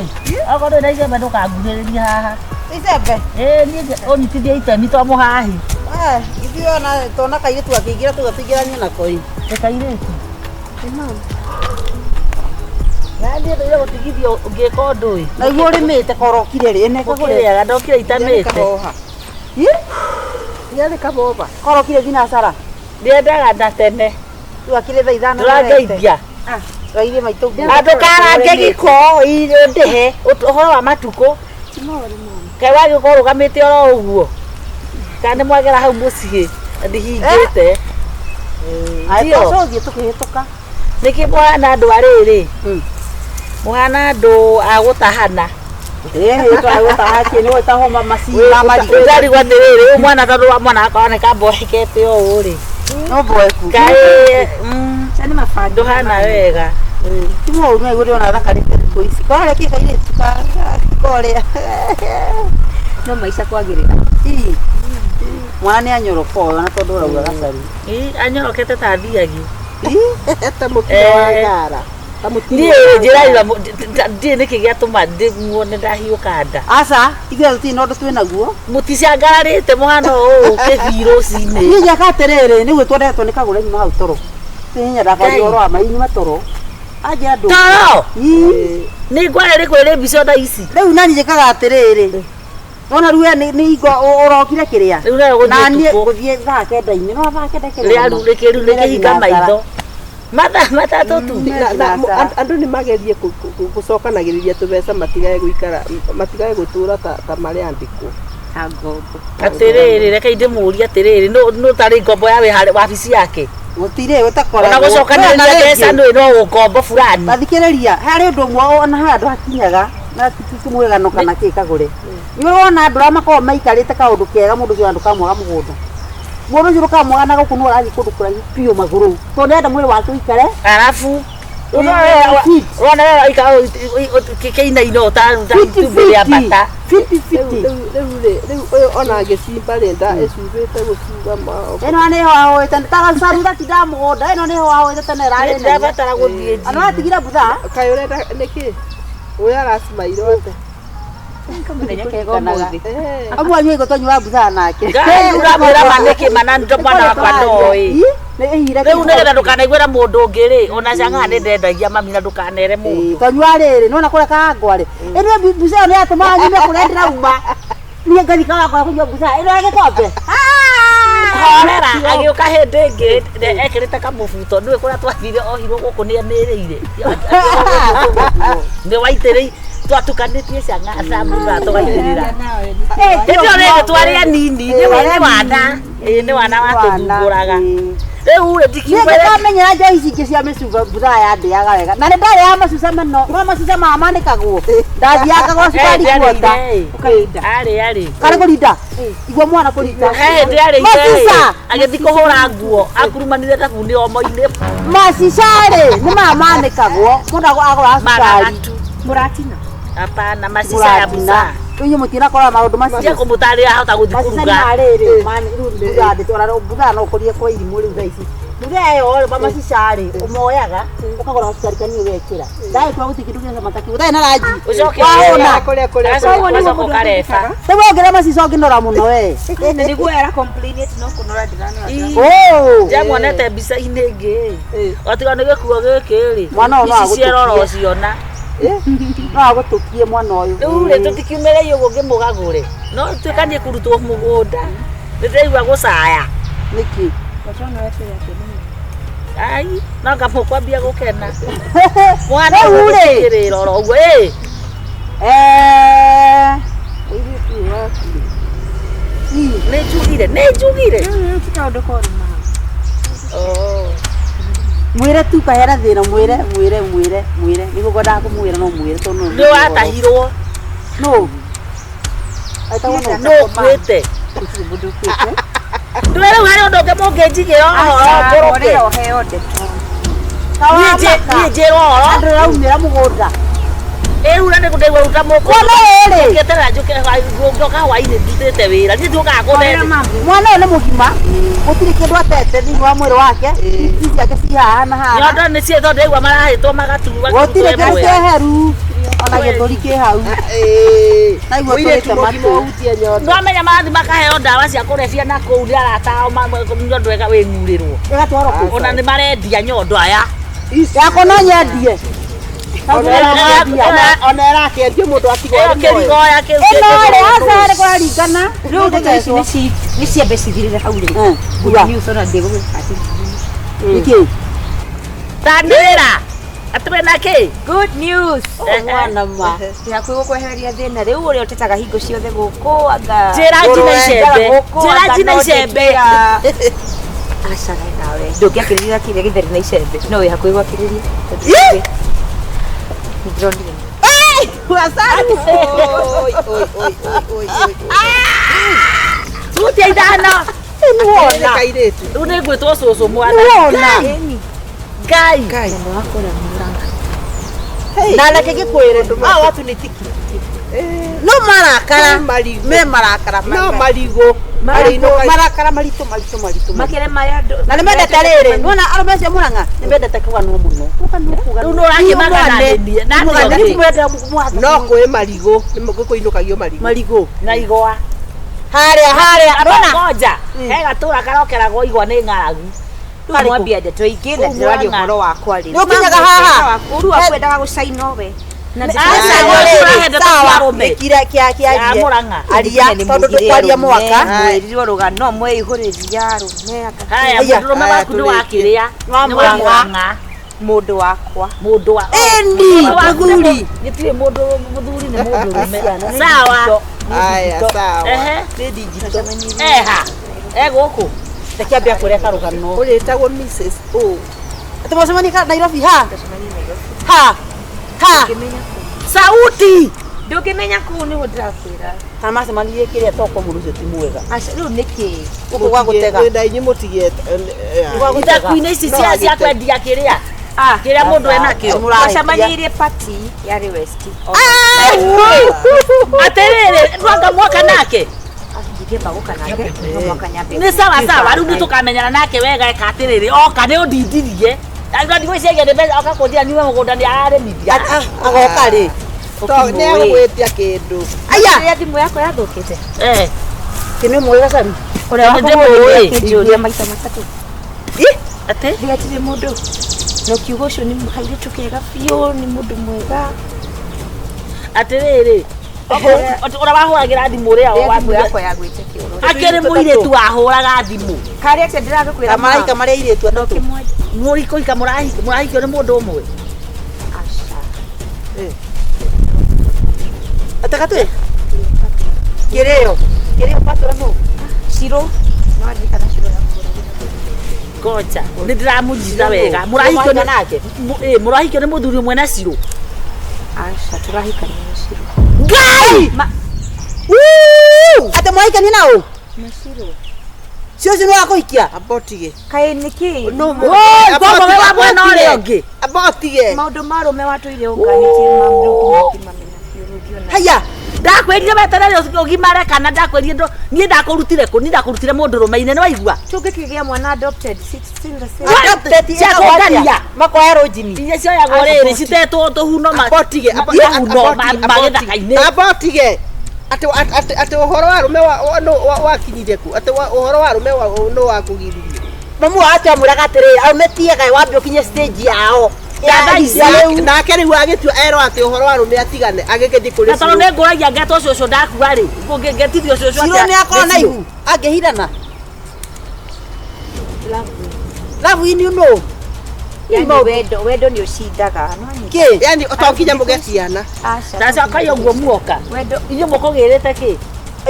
S4: okorwo ndũrĩ na icembe ndũkanguhĩrĩrie haha.
S5: Icembe.
S4: Ĩĩ niĩ ũnyitithie itemi to mũhahi.
S5: Eh, ithuĩ ona tona kairĩtu akĩingĩra tuga tũingĩranie nako ĩ.
S4: Ĩ kairĩtu. Na niĩ ndũire gũtigithio ngĩka ũndũ ĩ.
S5: Na iguo ũrĩmĩte korokire rĩ, ĩne kagũre.
S4: Gũkĩrĩaga ndokire itamĩte.
S2: Yarĩ kaboba.
S5: Korokire thinacara.
S4: Ndiendaga na tene.
S5: Rĩu akĩrĩ thaa ithano.
S4: Ndũrangeithia.
S5: Rairie maitũ nguo.
S4: Ndũkarange gĩko ndĩhe ũhoro wa matukũ. Kaĩ wagĩũka ũrũgamĩte oro ũguo. Kana nĩ mwagera hau mũciĩ ndihingĩte.
S5: Ndio. Tũthiĩ tũkĩhĩtũka.
S4: Nĩkĩ mũhana andũ a rĩrĩ? Mũhana andũ a gũtahana.
S5: Ĩĩ nĩ gũtahwo maciira marigũ.
S4: Ndarigwo atĩrĩrĩ, ũyũ mwana tondũ wa mwana wakwa oneka mboekete ũũ rĩ.
S5: No mboeku.
S4: Kaĩ ndũhana wega.
S5: Ti mũũru no iguo ndĩrona thakarĩte thikũ ici. Korĩa kĩ kairĩtu ka korĩa.
S6: No maica kwagĩrĩra.
S5: Ii. Mwana nĩ anyoroka ũyũ na tondũ ũrauga gacaru.
S4: Ĩ anyorokete ta thiagi.
S2: Ta mũtino wa ngara. Ta mũtino
S4: Niĩ
S2: wa
S4: njĩraira ndiĩ nĩkĩ gĩatũma ndĩmuone ndahiũka nda.
S5: Aca, ithuĩ tũtirĩ na ũndũ twĩ naguo.
S4: Mũticangararĩte mũhana ũũ kĩbii rũcinĩ.
S5: Niĩ njaka atĩrĩrĩ, nĩguo twendetwo nĩ kagũre nyuma hau toro. Niĩ nyendaga kwaria ũhoro wa ma inyuma toro. Anja andũ.
S4: Toro!
S5: Ii.
S4: Nĩ ngware rĩ kwĩrĩ mbica thaa ici.
S5: Rĩu nani njĩkaga atĩrĩrĩ. Wona rĩu we nĩ hingo ũrokire kĩrĩa.
S4: Rĩu nayo gũthiĩ
S5: Na niĩ
S4: ũtukũ.
S5: gũthiĩ thaa kenda-inĩ. No thaa kenda kĩrĩa.
S4: Rĩa rĩu rĩkĩhinga maitho. Mathaa matatũ tu.
S2: Andũ nĩ magerie gũcokanagĩrĩria tũbeca matigae gũikara matigae gũtũra ta marĩ andĩkwo.
S6: Ta ngombo.
S4: Atĩrĩrĩ, reke ndĩmũrie atĩrĩrĩ, nũ tarĩ ngombo ya wĩ wabici yake?
S5: Gũtirĩ gũtakoragwo.
S4: Ona gũcokanĩrĩria mbeca nĩ no ngombo fulani.
S5: Tathikĩrĩria, harĩ ũndũ ũmwe ona harĩ andũ hakinyaga na ti mwĩgano kana kĩ kagũre. Nĩ wona andũ arĩa makoragwo maikarĩte kaũndũ kega mũndũ ũcio ndũkamwaga mũgũnda. Mũndũ ũcio ndũkamwaga na gũkũ nĩ ũrathiĩ kũndũ kũraihu biũ magũrũ. Tondũ nĩarenda mwĩrĩ wake ũikare.
S4: Arabu wona wewe ikara kĩinaino ta itumbĩ rĩa mbata.
S5: Fiti fiti.
S2: Rĩu ũyũ ona agĩcimba rĩ nda ĩcumbĩte gũcumba
S5: Ĩno nĩho ahoete ta gacaru gatindaga mũgũnda ĩno nĩho ahoete tene ĩrarĩ nene.
S4: Ndirabatara gũthiĩ
S5: Ana watigire mbutha.
S2: Kaĩ ũrenda nĩkĩ? Ũyũ aracimairwo atĩa?
S6: Kamũthenya kega ũmũthĩ.
S5: Amwe anyu aigua twanyua mbutha nake.
S4: Ngai ũramwĩra ma nĩkĩ mana ndo mwana wakwa ndoĩ. Rĩu nĩgetha ndũkanaigwe na mũndũ ũngĩ rĩ, ona cang'aa nĩ ndendagia mami na ndũkanere mũndũ.
S5: Twanyua rĩrĩ, nĩwona kũrĩa kangwa rĩ. Ĩno mbuca ĩyo nĩyatũmaga nyume kũrĩa ndĩrauma. Niĩ ngathiĩ kawangwa kũnyua mbuca ĩno ya gĩkombe.
S4: Horera agĩũka hĩndĩ ĩngĩ ekĩrĩte kamũbuto nĩũĩ kũrĩa twathire ohirwo gũkũ nĩanĩrĩire. Nĩ waitĩrĩi twatukanĩtie cang'aa na mbutha tũgaitĩrĩra. Hĩndĩ ĩyo rĩngĩ twarĩ anini nĩ wana. Ĩĩ nĩ wana watũthumbũraga. Rĩu rĩ
S5: Niĩ
S4: ndikiuga
S5: ngĩkamenyera njohi ici ingĩ cia mĩcuba mbutha yandĩaga wega. Na nĩ ndarĩaga macuca mũno. No macuca maya manĩkagwo. Ndathiaga ngagũra cukari kuota.
S4: Arĩ arĩ.
S5: Karĩ kũrinda. Igua mwana kũrinda.
S4: Hĩndĩ arĩ
S5: Macica.
S4: agĩthiĩ kũhũra nguo akurumanire thabuni omo-inĩ.
S5: Macica rĩ nĩ maya manĩkagwo. Mũndũ agũraga cukari.
S4: Maragatu.
S3: Mũratina.
S4: Hapana, macica ya
S5: Mũratina.
S4: busaa.
S5: Inyuĩ mũtinakora maũndũ macio.
S4: Tia kũmũtarĩria ahota gũthiĩ
S5: Macica
S4: kũruga.
S5: nĩ rĩrĩ mani rĩu mbutha ndĩtwara mbutha no ũkũrie kwa irimũ rĩu thaa ici mbutha ĩyo rĩ mamacica rĩ ũmoyaga ũkagũra gacukari kanini ũgekĩra ndagĩkora gũtirĩ kĩndũ kĩna cama ta kĩu ũtarĩ na ranji
S4: Ũcoke
S5: wahũna
S7: Kũrĩa kũrĩa.
S4: Agacoka agacoka ũkareba.
S5: rĩu wongerera macica ũngĩnora mũno we
S6: Nĩguo ara complain ati no kũnora ndiranora.
S5: Oo.
S4: Ndiamuonete mbica-inĩ ĩngĩ otiga nĩ gĩkuo gĩkĩ rĩ
S5: Mwana ũyũ no
S4: ici cierora
S5: agũtũkie.
S4: ũciona
S5: No agũtũkie mwana ũyũ.
S4: Rĩu rĩ tũtikiumĩre ũguo ngĩmũgagũre no tuĩka niĩ kũrutwo mũgũnda nĩ ndĩraigua gũcaya.
S5: Nĩkĩ?
S4: Ai no ngamũkwambia gũkena mwana
S5: Rĩu rĩ.
S4: ũgũthikĩrĩra oro ũguo ĩ.
S5: Eh.
S4: Nĩ njugire nĩ njugire.
S5: Mwĩre tu kahera thĩna mwĩre mwĩre mwĩre mwĩre nĩguo ngwendaga kũmwĩra no mwĩre tondũ
S4: Nĩ watahirwo.
S5: Nũ? Etagwo nũ?
S4: Nũ ũkuĩte?
S5: Gũtirĩ mũndũ ũkuĩte.
S4: Ndũĩ rĩu harĩ ũndũ ũngĩ mũngĩnjigĩra ũhoro ngũrũke.
S6: Ũrĩa ũheo ndeto.
S4: Niĩ njĩrwo ũhoro.
S5: Andũ raumĩra mũgũnda.
S4: Ĩ rĩu na nĩngũndaigua ruta mũkũ.
S5: Mwana ũyũ rĩ.
S4: Ngĩeterera njũke ngĩoka hwainĩ ndutĩte wĩra. Niĩ ndiũkaga kũndete.
S5: Mwana ũyũ nĩ mũgima gũtirĩ kĩndũ atete thĩinĩ wa mwĩrĩ wake ici ciake ci haha na haha.
S4: Nyondo nĩ ciĩ tondũ ndaigua marahĩtwo magaturwa
S5: Gũtirĩ kĩndũ kĩeheru ona gĩthũri kĩ hau. Naigua
S7: Mũirĩtu
S5: tũrĩte
S7: mũgima
S5: matũ.
S7: ũhutie nyondo.
S4: Nĩwamenya marathiĩ makaheo ndawa cia kũrebia na kũu nĩ arata ao nyondo wĩng'urĩrwo.
S5: Ĩgatwarwo kũ?
S4: Ona nĩ marendia nyondo aya.
S5: Yakwa no nyendie.
S7: Ona ĩrakĩendio mũndũ atigwo
S4: Ĩyo
S7: arĩ muoyo.
S4: kĩrigoya kĩu
S5: Ĩno rĩ aca nĩ kũraringana.
S6: Rĩu ndeto ici nĩ ciambe cithirĩre hau rĩ.
S5: Kuga.
S6: Good news ona ndĩgũgĩka atĩ.
S5: Nĩkĩ?
S4: Tanĩrĩra. Atĩ wĩna kĩ?
S6: Good news.
S5: Mwana ma.
S6: Ndĩhakuhĩ gũkwehereria thĩna rĩu ũrĩa ũtetaga hingo ciothe gũkũ anga
S4: Njĩra njina icembe. Njĩra njina icembe.
S6: Aca nawe ndũngĩakĩrĩria kĩrĩa gĩtheri na icembe no wĩ hakuhĩ gwakĩrĩria. Nĩndĩronire.
S7: Oi, oi, oi, oi, oi, oi.
S4: Cutia ithano.
S7: Nĩ kairĩtu.
S4: Rĩu nĩ ngwĩtwo cũcũ mwana.
S5: Nĩwona.
S4: Ngai.
S7: Ngai.
S5: Na reke ngĩkwĩre hawa watu nĩ tiki. No marakara.
S7: No marigũ.
S5: Me marakara.
S7: No marigũ. Marĩinũka-
S5: Marakara maritũ maritũ maritũ.
S6: Makĩre marĩa andũ.
S5: Na nĩ mendete rĩrĩ, nĩwona arũme acio mũrang'a nĩ mendete kũganwo mũno.
S4: Rĩu nĩ ũrakĩmagana nĩ na
S5: Nĩ mwendete
S7: No kwĩ marigũ. Nĩ kũinũkagio marigũ.
S5: marigũ.
S4: na igwa.
S5: Harĩa harĩa
S4: Nona ngoja. He gatũra karokeragwo igwa nĩ ng'aragu.
S6: Rĩu mwambia ndeto ingĩ na
S4: Kũu
S6: ndĩraria
S4: Mũrang'a.
S6: ũhoro wakwa rĩ.
S5: Nĩ ũkinyaga haha.
S6: Ũru waku endaga gũcaina we. Na
S4: Aca,
S5: Rĩrĩ,
S4: ndeto
S5: sawa,
S4: cia arũme.
S5: nĩ kira kĩa
S4: Ya
S5: kĩarie.
S4: Mũrang'a.
S5: Aria tondũ ndũkwaria mwaka.
S6: Mwĩrirwo rũgano mweihũrĩria arũme anga
S4: Haya
S5: Aya.
S4: mũndũrũme waku nĩ wa kĩrĩa?
S5: Wa
S4: Nĩ wa
S5: Mũrang'a.
S4: Mũrang'a.
S6: mũndũ wakwa.
S4: Mũndũ wa
S5: Ĩni,
S4: Mũndũ waku nĩ
S5: mũthuri.
S4: Gĩtirĩ mũndũ mũthuri nĩ mũndũrũme. Sawa.
S7: Aya, sawa.
S4: Ehe.
S5: Nĩ ndinjito.
S4: Eha. E gũkũ.
S5: Reke ambia kũrĩa karũgano.
S7: Ũrĩtagwo Mrs. O.
S5: Atĩ mwacemania Nairobi ha? Ha. Ha.
S4: Sauti.
S6: Ndũngĩmenya kũu nĩguo ndĩrakwĩra.
S5: Kana macemanirie kĩrĩa toko mũndũ ũcio ti mwega.
S6: Aca rĩu nĩkĩ?
S5: Gũkũ gwa gũtega.
S7: Na inyuĩ mũtigie.
S5: Gwa gũtega.
S4: Ithaku-inĩ ici cia cia kwendia kĩrĩa. Kĩrĩa mũndũ enakĩo.
S6: Twacemanĩirie party yarĩ West.
S4: Atĩrĩrĩ, ndwanga mwaka nake.
S6: Ndingĩamba gũka nake no mwaka nyambe.
S4: Nĩ sawa sawa, rĩu nĩ tũkamenyana nake wega eka atĩrĩrĩ, oka nĩ ũndindirie. Ndigwĩciria nĩ mbeca oka kũnjĩra nyume mũgũnda nĩ ararĩmithia.
S5: Agoka rĩ?
S7: Nĩ egwĩtia kĩndũ.
S5: Aya.
S6: Rĩrĩa thimũ yakwa yathũkĩte.
S4: Eh.
S5: Kĩnĩ mwega cari.
S6: Ũrĩa
S4: Nĩ ndĩmũĩ.
S6: wakũhũrĩra maita matatũ.
S4: Atĩ?
S6: Ndigatirĩ mũndũ. Na ũkiuga ũcio nĩ kairĩtu kega biũ, nĩ mũndũ mwega.
S4: Atĩrĩrĩ, ũrĩa wahũragĩra thimũ ũrĩa
S6: Rĩrĩa thimũ yakwa yagwĩte kĩoro.
S4: akĩrĩ mũirĩtu wahũraga thimũ.
S6: Karĩa atĩa ndĩragũkwĩra
S5: Kamaraika marĩa airĩtu atatũ.
S4: Mũrikũhika mũrahikio nĩ mũndũ ũmwe.
S6: Aca.
S5: Atĩ gatwĩ? Kĩrĩo. Kĩrĩo patũra nũ?
S6: Ciro. No ndirikana ciro yakũhũragĩra.
S4: Ngoja, nĩ ndĩramũnyita wega. Mũrahikio nĩ
S5: nake?
S4: Ĩ, mũrahikio nĩ mũthuri ũmwe na Ciro.
S6: Aca tũrahikania na Ciro.
S4: Ngai!
S5: Atĩ mwahikania na ũ?
S6: Na Ciro.
S5: Cio ũcio nĩ wakũhikia?
S7: Amba ũtige.
S6: Kaĩ nĩkĩ?
S4: Woi, koguo we wa mwena ũrĩa ũngĩ.
S7: Amba ũtige.
S6: Maũndũ ma arũme watũire ũnganĩtie ma rĩu nginya ngĩmamenya biũ rĩu ngĩona.
S5: Haya.
S4: Ndakwĩrire weterere ũgimare kana ndakwĩrire ndo niĩ ndakũrutire kũ niĩ ndakũrutire mũndũ rũme-inĩ nĩ waigua.
S6: Tũngĩkĩgĩa mwana adopted it's still the same.
S4: Adopted cia kũngania.
S5: Makoya rũnjini.
S4: Iria cioyagwo rĩrĩ citetwo tũhuno ma
S7: Abotige
S4: ihuno magĩthaka-inĩ.
S7: abotige atĩ atĩ atĩ ũhoro wa rume wa no wakinyire ku atĩ ũhoro wa rume wa no wakugiririe.
S5: Mamu wake amwĩraga atĩrĩrĩ arũme tiega wambe ũkinye stage yao.
S4: Ya thaa ici.
S7: Nake rĩu agĩtua erwo atĩ ũhoro wa rume atigane agĩgĩthiĩ kũrĩ
S4: Na tondũ nĩ ngũragia ngetwo cũcũ ndakua rĩ ngetithio cũcũ
S5: Ciro nĩ akorwo na ihu angĩhithana. Love in you know.
S6: Yani wendo wendo nĩ ũcindaga. No nĩ-
S5: Kĩ?
S7: Yani to nginya mũgĩe ciana.
S6: Aca.
S4: Ndacoka ũguo muoka.
S6: Wendo
S4: Inyuĩ mũkũgĩrĩte kĩ?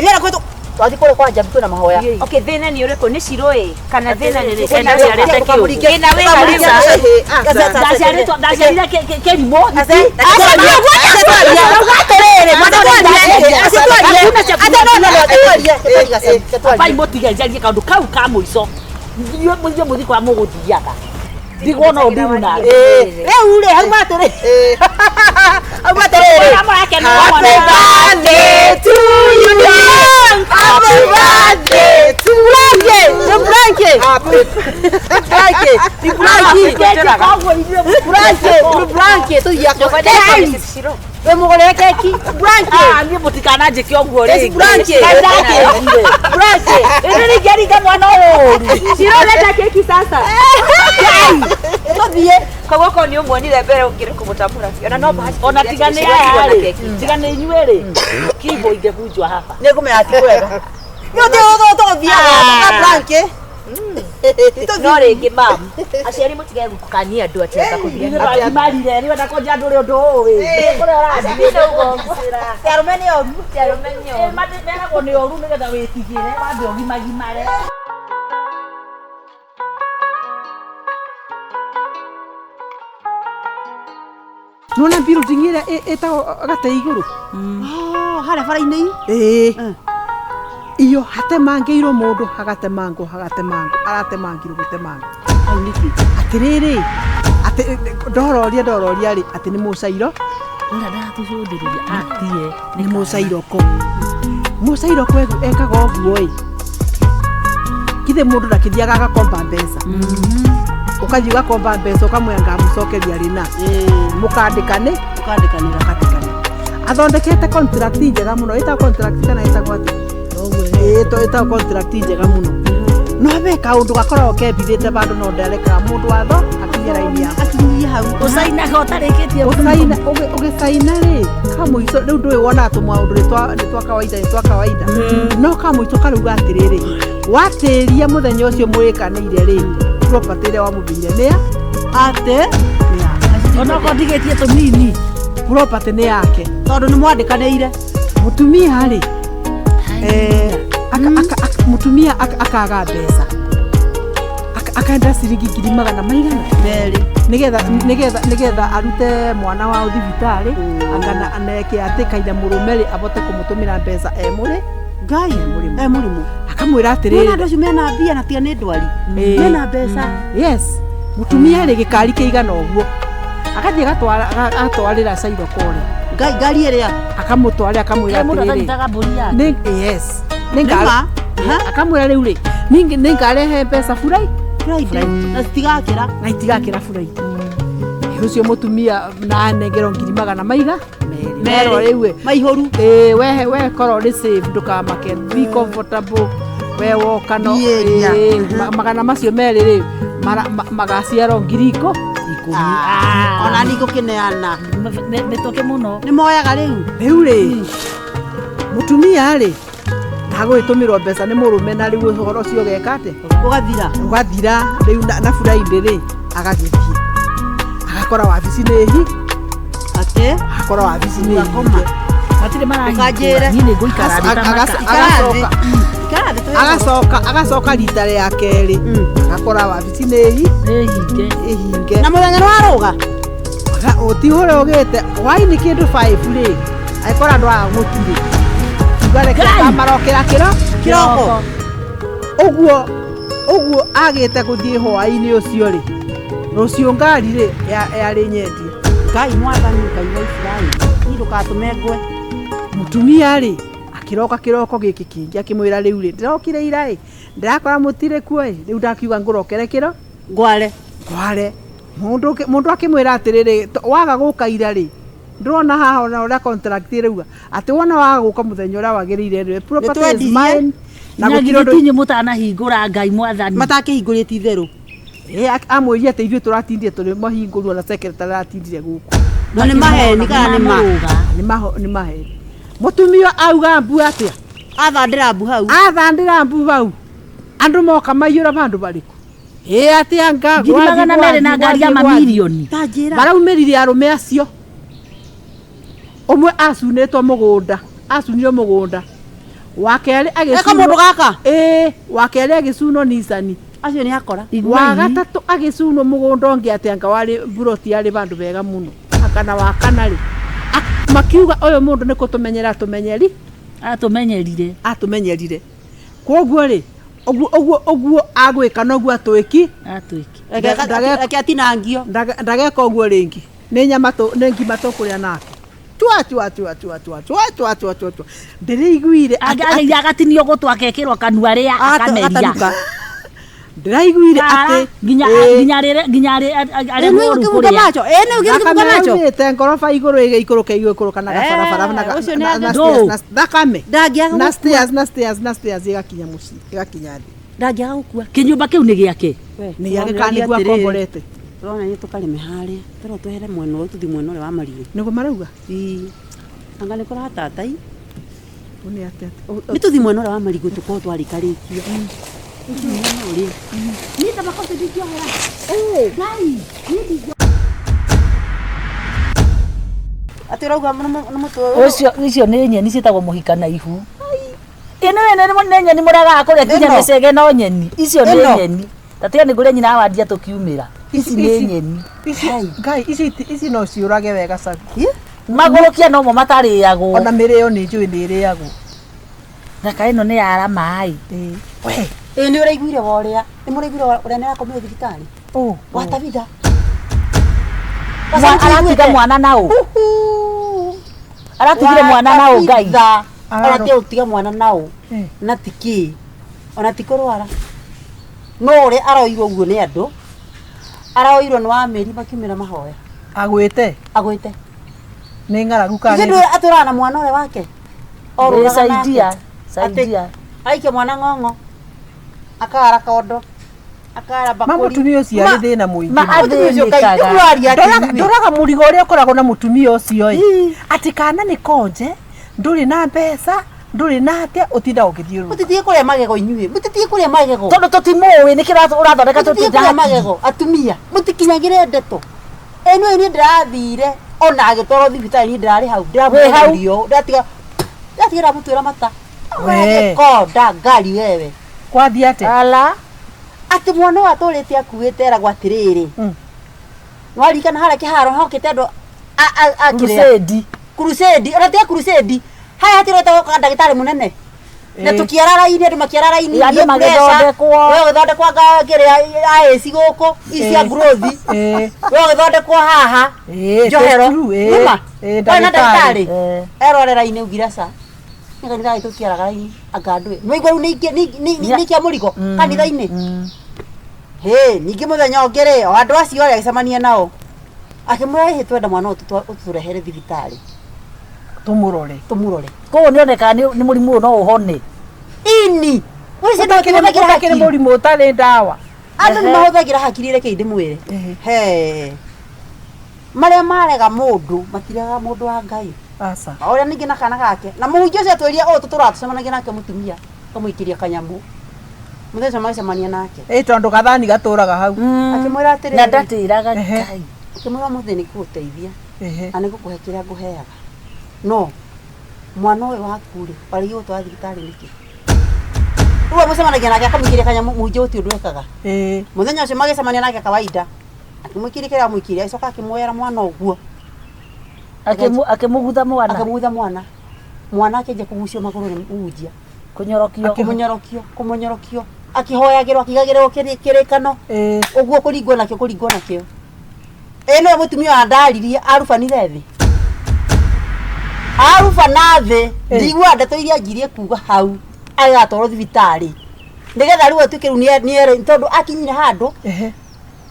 S5: Yera kwĩtũ twathiĩ kũrĩa kwa Njambi kwĩna mahoya.
S6: Okay, thĩna nĩ ũrĩkũ? Nĩ Shiro ĩ? Kana thĩna nĩ
S4: Atĩrĩrĩ,
S6: thĩna
S4: ndaciarĩte
S6: wĩ
S4: kĩũndũ.
S6: Thĩna wĩ harĩa?
S4: Ndaciarĩtwo ndaciarire kĩrimũ. Abai mũtige njarie kaũndũ kau ka mũico. Inyuĩ mũthiĩ mũthiĩ kwa mũgũthiaga. Ndigwo no ndiru nake.
S5: Rĩu rĩ hauma atĩrĩ. Hauma atĩrĩrĩ.
S4: Ũrĩa mũrakena
S5: Happy
S4: mwana.
S5: birthday to you. Happy birthday to Blanke. Blanke. Blanke. Blanke. Blanke. Blanke. Tuya.
S6: Mrs. Shiro.
S5: We mugorere keki. Blanke.
S4: Ah, niĩ mũtikananjĩke ũguo
S5: Yes,
S4: rĩngĩ.
S5: Blanke.
S4: Ndakĩrire.
S5: Blanke.
S4: Ĩndĩ ningĩringa mwana ũyũ ũru.
S6: Shiro ũrenda keki sasa?
S5: Tuthiĩ.
S6: Koguo korwo nĩ ũmuonire mbere ũngĩrĩ kũmũtambũra biũ. Ona no bahati
S4: Ona tiga nĩ
S6: Shiro atigwo
S4: aya
S6: na
S4: rĩ,
S6: keki.
S4: tiga nĩ inyuĩ rĩ, kibo ingĩbunjwo hapa.
S5: Nĩ ngũmenya ti kwega. Nĩ ũthiĩ tũthiaga Blanke.
S6: No rĩngĩ mam, aciari mũtige gũkania andũ atĩ anga kũgĩa
S4: Ithuĩ twagimarire, rĩu enda kũnjia andũ ũrĩa ũndũ ũĩ. Kũrĩa ũrathiĩ.
S5: Ti arũme nĩ oru.
S6: Arũme nĩ oru.
S4: Meragwo nĩ ũru nĩgetha wĩtigĩre, wambe ũgimagimare.
S2: Nona building ĩrĩa ĩtagwo gate igũrũ.
S5: Oh, harĩa bara-inĩ.
S2: Ĩĩ. Iyo hatemangĩirwo mũndũ hagatemangwo hagatemangwo aratemangirwo gũtemangwo.
S5: Hau nĩkĩ?
S2: Atĩrĩrĩ atĩ ndororia ndororia rĩ atĩ nĩ mũcairo
S4: Ũrĩa ndatũcũthĩrĩria atie.
S2: nĩ mũcairoko. Mũcairoko ekaga ũguo ĩ. Githĩ mũndũ ndakĩthiaga agakomba mbeca. Ũkathiĩ ũgakomba mbeca ũkamwĩra ngamũcokeria rĩ na mũkandĩkane
S5: Ũkandĩkanĩra.
S2: mũkandĩkane. Athondekete contract njega mũno ĩtagwo contract kana ĩtagwo atĩa? Ĩtagwo contract njega mũno. No be kaũndũ gakoragwo kembithĩte bandũ no ndarekaga mũndũ watho akinye raini yake.
S5: Akinyie hau.
S4: Ũcainaga ũtarĩkĩtie
S2: Ũcaina ũgĩcaina rĩ kamũico rĩu ndũĩ wonaga tũmaũndũ nĩ twa kawaida nĩ twa kawaida no kamũico karauga atĩrĩrĩ watĩria mũthenya ũcio mwĩkanĩire rĩ property ĩrĩa wamũbĩire nĩ ya
S5: Atĩ
S2: nĩ yake.
S4: Onokorwo ndigĩtie tũnini.
S2: Property nĩ yake.
S5: Tondũ nĩ mwandĩkanĩire.
S2: Mũtumia rĩ mũtumia akaga mbeca akaenda ciringi ngiri magana maigana
S5: Merĩ.
S2: Nĩgetha arute mwana wao thibitarĩ akana aneke atĩ kaida mũrũme rĩ abote kũmũtũmĩra mbeca e mũrĩ
S5: Ngai
S2: e mũrĩmũ.
S5: E mũrĩmũ.
S2: Akamwĩra
S5: Nĩwona
S2: atĩrĩrĩ
S5: andũ acio mena mbia na tiga nĩ ndwari.
S2: Ĩĩ.
S5: Mena mbeca.
S2: Yes mũtumia rĩ gĩkari kĩigana ũguo agathiĩ agatwarĩra cairoko rĩ
S5: Ngai ngari ĩrĩa.
S2: akamũtwarĩra akamwĩra
S4: Mũndũ
S2: atĩrĩrĩ
S4: atanyitaga mbũri yake.
S2: nĩ yes nĩ
S5: Nĩ ma?
S2: akamwĩra rĩu rĩ nĩ ngarehe mbeca furai
S5: Friday. Na citigakĩra.
S2: Na itigakĩra furai. Ũcio mũtumia na anengerwo ngiri magana maiga merwo rĩu ĩ
S5: Maihũru.
S2: Ĩĩ we we korwo nĩ safe ndũkamake be comfortable we woka no
S5: Ĩĩ,
S2: ĩĩ, magana macio merĩ rĩ magaciarwo ngiri ikũmi.
S5: Ona niĩ ngũkĩneana.
S4: Mĩtũkĩ mũno.
S5: Nĩ moyaga rĩu.
S2: Rĩu rĩ mũtumia rĩ ndagũgĩtũmĩrwo mbeca nĩ mũrũme na rĩu ũhoro ũcio ũgeka atĩa?
S5: Ũgathira.
S2: Ũgathira rĩu na Friday rĩ agagĩthiĩ agakora wabici nĩ hi
S5: Atĩ
S2: agakora wabici nĩ
S5: Ũgakoma.
S2: hinge.
S4: Matirĩ marahingũra.
S5: Ũkanjĩre.
S4: Niĩ nĩ ngũikara thĩ ta maka.
S2: Agacoka
S5: Ikara thĩ twĩ ũhoro.
S2: agacoka rita rĩa kerĩ agakora wabici nĩ hi
S4: Nĩ hinge.
S2: ĩhinge.
S5: Na mũthenya nĩ warũga.
S2: Ũti ũrĩa ũgĩte hwainĩ kĩndũ 5 rĩ agĩkora andũ aya gũtirĩ kiuga reke
S4: Ngai!
S2: marokĩra kĩro
S5: Kĩroko.
S2: Ũguo ũguo agĩte gũthiĩ hwainĩ ũcio rĩ rũciũ ngari rĩ yarĩ nyendie.
S5: Ngai mwathani Ngai wa Isiraeli. Niĩ ndũgatũme ngwe.
S2: Mũtumia rĩ akĩroka kĩroko gĩkĩ kĩngĩ akĩmwĩra rĩu rĩ ndĩrokire ira ĩ ndĩrakora mũtirĩ kuo ĩ rĩu ndakiuga ngũrokere kĩro
S5: Ngware.
S2: Ngware. Mũndũ akĩmwĩra atĩrĩrĩ waga gũka ira rĩ ndĩrona haha ona ũrĩa contract ĩrauga atĩ wona waga gũka mũthenya ũrĩa wagĩrĩire rĩ property is
S5: Nĩtwendirie.
S2: mine na
S4: na
S2: gũtirĩ
S4: githĩ
S2: ũndũ
S4: ti inyuĩ mũtanahingũra Ngai mwathani
S5: Matakĩhingũrĩte itherũ.
S2: Ĩ, amwĩrire atĩ ithuĩ tũratindire tũrĩ mahingũru ona secretary aratindire gũkũ.
S5: No nĩ maheni kana nĩ ma?
S4: Nĩmamũrũga.
S2: Nĩ maheni. Mũtumia auga mbu atĩa?
S5: Athandĩra mbu hau.
S2: Athandĩra mbu hau. Andũ moka maiyũra vandũ varĩkũ? Ĩ atĩa nga
S4: Ngiri
S2: gwathiĩ,
S4: magana merĩ na
S2: gwathiĩ,
S4: ngari ya
S2: gwathiĩ, gwathiĩ.
S4: mamirioni.
S5: Ta njĩra.
S2: Maraumĩrire arũme acio. Ũmwe acunĩtwo mũgũnda, acunire mũgũnda. Wa kerĩ
S5: Eka
S2: agĩcunwo.
S5: mũndũ gaka.
S2: Ĩ, wa kerĩ agĩcunwo Nissan.
S5: Acio nĩ akora.
S2: Wa gatatũ agĩcunwo mũgũnda ũngĩ atĩ anga warĩ mburoti yarĩ vandũ vega mũno. Akana wa kana rĩ. Makiuga ũyũ mũndũ nĩ kũtũmenyera atũmenyeri.
S4: Atũmenyerire.
S2: Atũmenyerire. Kwoguo rĩ, ũguo ũguo ũguo agwĩka noguo atwĩki.
S4: Atwĩki.
S5: Reke atinangio.
S2: Ndageka ũguo rĩngĩ. Nĩ nyama tũ, nĩ ngima tũkũrĩa nake. Tua tua tua tua tua tua tua tua tua tua. Ndĩraiguire atĩ-
S4: Agĩthiĩ agatinio gũtũ akekĩrwo kanua rĩa akameria.
S5: Agatanuka.
S2: Ndĩraiguire atĩ
S4: nginya
S2: ĩ,
S4: nginya rĩrĩ nginya arĩ
S5: Ĩ, nĩ
S4: mũru
S5: ũkĩbunga
S4: kũrĩa.
S5: macho. Ĩ, nĩ ũkĩbunga
S2: Thakame
S5: macho.
S2: yaumĩte ngoroba igũrũ ĩgĩikũrũka igũikũrũka na gabarabara na
S5: ũcio nĩ
S2: na
S4: angĩ-
S2: stairs, na thakame.
S5: Ndangĩaga
S2: Na
S5: gũkua.
S2: stairs na stairs na stairs ĩgakinya mũciĩ ĩgakinya thĩ.
S5: Ndangĩaga gũkua.
S4: Kĩnyũmba kĩu nĩ gĩake.
S2: Nĩ gĩake kana nĩguo akomborete.
S5: Tũrona nĩ tũkarĩme harĩa. Tũrona twehere mwena ũyũ tũthiĩ mwena ũrĩa wa marigũ.
S2: Nĩguo marauga?
S5: Ii. Anga nĩ kũratatai.
S2: Nĩ atĩa?
S5: Nĩ tũthiĩ mwena ũrĩa wa marigũ tũkorwo twarĩkarĩkia. Mwena ũrĩa.
S4: Niĩ ta makobi ndingĩohera. Ngai, niĩ ndingĩohera.
S5: Atĩ ũrauga nĩ mũtwe ũyũ.
S4: Ũcio icio nĩ nyeni ciĩtagwo mũhika na ihu. Ĩno ĩno nĩ nyeni mũregaga kũrĩa nginya
S5: Ĩno.
S4: mĩcege no nyeni. Icio nĩ
S5: Ĩno.
S4: nyeni. Ta tiga nĩ ngũrĩa nyina wa ndia tũkiumĩra. Ici nĩ nyeni.
S2: Ici Ngai ici ici no ciũrage wega cagu.
S4: Magũrũkia nomo matarĩagwo.
S2: Ona mĩrĩo nĩ njũĩ nĩ ĩrĩagwo.
S4: Na kaĩ ĩno nĩ yara maĩ.
S2: We.
S5: Ĩ nĩ ũraiguire wa ũrĩa. Nĩ mũraiguire wa ũrĩa nĩ arakomire thibitarĩ.
S2: Ũ.
S5: Wa Tabitha.
S4: Aratiga mwana na ũ? Aratigire mwana na ũ Ngai?
S5: Aratiga gũtiga mwana na ũ. Na ti kĩ. Ona ti kũrwara. No ũrĩa aroirwo ũguo nĩ andũ. Aroirwo nĩ wa mĩri makiumĩra mahoya.
S2: Agwĩte.
S5: Agwĩte.
S2: Nĩ ng'aragu kana
S5: Ithe ndũĩ atũraga na mwana ũrĩa wake. Orũraga nake.
S4: Saidia, saidia.
S5: Atĩ aikia mwana ng'ong'o. Akara kondo. Akara
S2: Ma
S5: bakũri.
S2: mũtumia ũcio arĩ thĩna mũingĩ.
S4: Ma
S5: Mũtumia ũcio Ngai,
S4: athĩnĩkaga.
S5: nĩkũraria atĩ
S2: Ndoraga ndoraga mũrigo ũrĩa ũkoragwo na mũtumia ũcio ĩ. Atĩ kana nĩ konje, ndũrĩ na mbeca, ndũrĩ na atĩa, ũtindaga ũgĩthiũrũrũka.
S5: Mũtitige kũrĩa magego inyuĩ. Mũtitige kũrĩa magego.
S4: Tondũ tũtimũĩ nĩkĩo ũrathondeka
S5: Mũtitige kũrĩa magego atumia. Mũtikinyagĩre ndeto. Ĩno niĩ ndĩrathire ona agĩtwarwo thibitarĩ niĩ ndĩrarĩ hau.
S4: Wĩ hau?
S5: Ndĩramũirio. Ndatiga ndatiga ndamũtuĩra mata.
S2: We.
S5: Konda ngari wewe.
S2: Kwathiĩ atĩa?
S4: Ala.
S5: Atĩ mwana ũyũ atũrĩte akuĩte eragwo atĩrĩrĩ. Nĩwaririkana harĩa kĩharo hokĩte andũ a kĩrĩa?
S4: Crusade.
S5: Crusade, ona tiga crusade. Haya hatirĩ wetagwo ndagĩtarĩ mũnene. Na tũkĩara raini andũ makĩara raini.
S4: Andũ
S5: niĩ pressure,
S4: magĩthondekwo.
S5: We ũgĩthondekwo nga kĩrĩa IAC gũkũ ici cia growth. We ũgĩthondekwo haha. Njohero. Nĩma? Warĩ na ndagĩtarĩ. Erore raini augire aca. Nĩ kanitha gitũ tũtiaraga raini anga ndũĩ. Nĩwaigua rĩu nĩ ikia mũrigo kanitha-inĩ. Hĩ, ningĩ mũthenya ũngĩ rĩ, o andũ acio rĩ agĩcemania nao. Akĩmwĩra ĩhĩ twenda mwana ũyũ ũtũrehere thibitarĩ.
S2: Tũmũrore.
S5: Tũmũrore.
S4: Koguo nĩonekaga nĩ mũrimũ ũyũ no ũhone.
S5: Ini. Ũcio andũ makĩhũthagĩra
S2: Ũtakĩrĩ
S5: hakiri.
S2: mũrimũ ũtarĩ ndawa.
S5: Andũ nĩ mahũthagĩra hakiri reke ndĩmwĩre. He. Marĩa marega mũndũ matiregaga mũndũ wa Ngai.
S2: Aca.
S5: O ũrĩa ningĩ na kana gake. Na mũhunjia ũcio atwĩrire ũũ tũtũraga tũcemanagia nake mũtumia. Akamũikĩria kanyamũ. Mũthenya ũcio magĩcemania nake.
S2: Ĩ tondũ gathani gatũraga hau.
S5: Akĩmwĩra atĩrĩrĩ.
S4: Na ndatĩraga Ngai.
S5: Akĩmwĩra ũmũthĩ nĩ ngũgũteithia. Na nĩ ngũkũhe kĩrĩa ngũheaga. No mwana ũyũ waku rĩ, warĩgie gũtwara thibitarĩ nĩkĩ? Rĩu amũcemanagia nake akamũikĩria kanyamũ mũhunjia gũtirĩ ũndũ ekaga. Mũthenya ũcio magĩcemania nake kawaida. Akĩmũikĩria kĩrĩa amũikĩria, agĩcoka akĩmuoera mwana ũguo.
S4: Akĩmũgutha mwana.
S5: Akĩmũgutha mwana. Mwana akĩanjia kũgucio magũrũ nĩ mũhunjia.
S4: Kũnyorokio.
S5: Kũmũnyorokio, kũmũnyorokio. Akĩhoyagĩrwo, akĩigagĩrĩrwo kĩrĩkano. Ũguo kũringwo nakĩo, kũringwo nakĩo. Ĩ nĩwe mũtumia wa ndaririe arubanire thĩ. Aruba nathĩ ndiguaga ndeto iria anjirie kuga hau agatwarwo thibitarĩ nĩgetha rĩu atuĩke rĩu nĩ tondũ akinyire handũ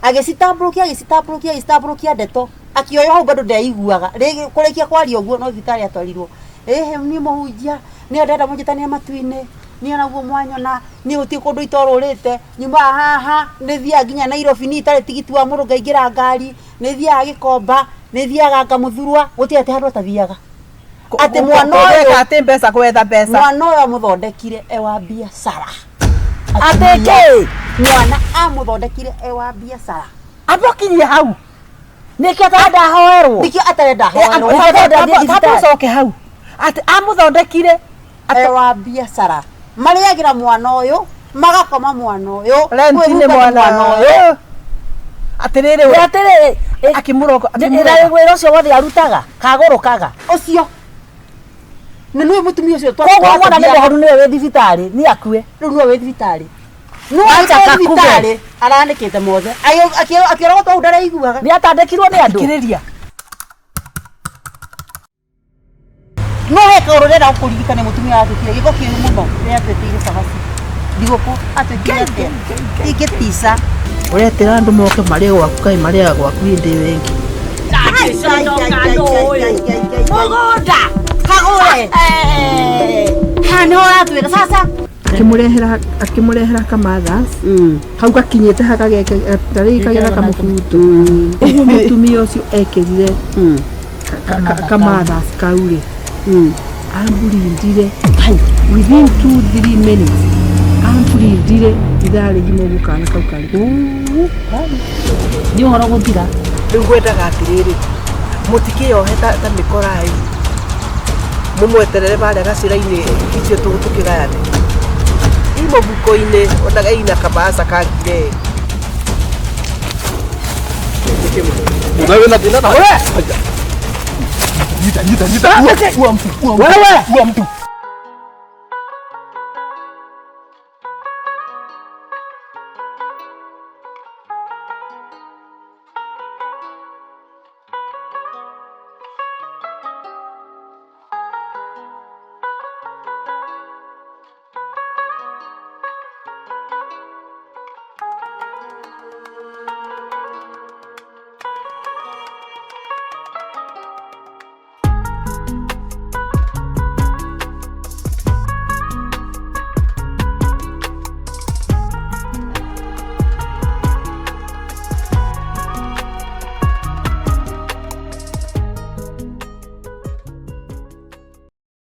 S5: agĩcitambũrũkia agĩcitambũrũkia agĩcitambũrũkia ndeto akĩoywo hau bado ndeiguaga rĩngĩ kũrĩkia kwaria ũguo no thibitarĩ atwarirwo ĩhĩ niĩ mũhunjia niĩ ndĩrenda mũnjĩtanie matu-inĩ niĩ onaguo mwanyona niĩ gũtirĩ kũndũ itorũrĩte nyumaga haha nĩ thiaga nginya Nairobi niĩ itarĩ tigiti wa mũndũ ngaingĩra ngari nĩ thiaga Gĩkomba nĩ thiaga Ngamũthurwa gũtirĩ atĩ handũ atathiaga atĩ mwana ũyũ
S7: atĩ mbeca gwetha mbeca
S5: mwana ũyũ amũthondekire e wa biacara
S4: Atĩ kĩ?
S5: Mwana amũthondekire e wa biacara
S4: Amũkinyie hau nĩkĩo atarenda ahoerwo
S5: nĩkĩo atarenda ahoerwo
S7: Tamũcoke hau atĩ amũthondekire
S5: e wa biacara marĩagĩra mwana ũyũ magakoma mwana ũyũ
S7: renti nĩ
S5: kwĩhumba
S7: mwana ũyũ atĩrĩrĩ we
S4: atĩrĩrĩ
S7: akĩmũroga
S4: na wĩra ũcio wothe arutaga kagũrũkaga
S5: ũcio na nĩwe mũtumia ũcio
S4: koguo mwana nĩ mũhoru nĩwe wĩ thibitarĩ nĩ akue
S5: rĩu nĩwe wĩ thibitarĩ
S4: Acha
S5: nĩwe
S4: kakube.
S5: thibitarĩ aranĩkĩte mothe akĩorogwo tondũ ndareiguaga
S4: nĩ atandĩkirwo nĩ andũ
S7: Thikĩrĩria
S5: no he kaũndũ ndĩrenda gũkũririkania mũtumia watuĩkire gĩko kĩũru mũno rĩrĩa atwĩtĩire cabaci thigũkũ atwĩkire atĩa ingĩtica
S7: ũretĩra andũ moke marĩe gwaku kaĩ marĩaga gwaku hĩndĩ ĩyo ĩngĩ
S5: mũgũnda kagũre haha nĩho ũratwĩra sasa
S2: akĩmũrehera kamathas hau gakinyĩte tarĩngĩ kagera kamũbuto ũguo mũtumia ũcio ekĩrire kamathas kau rĩ amburindire within 2-3 minutes amburindire ithaa rĩgima ũguo kana kau karĩ
S4: nĩ ũhoro gũthira
S7: rĩu ngwendaga atĩrĩrĩ mũtikĩyohe ta mĩkorai mũmweterere barĩa gacĩra-inĩ icio tũkĩgayane i mũhuko-inĩ onaga ina kabaca kangire
S8: Wewe na tena na wewe. Nyita nyita nyita. Ua mtu. Ua mtu. Ua mtu.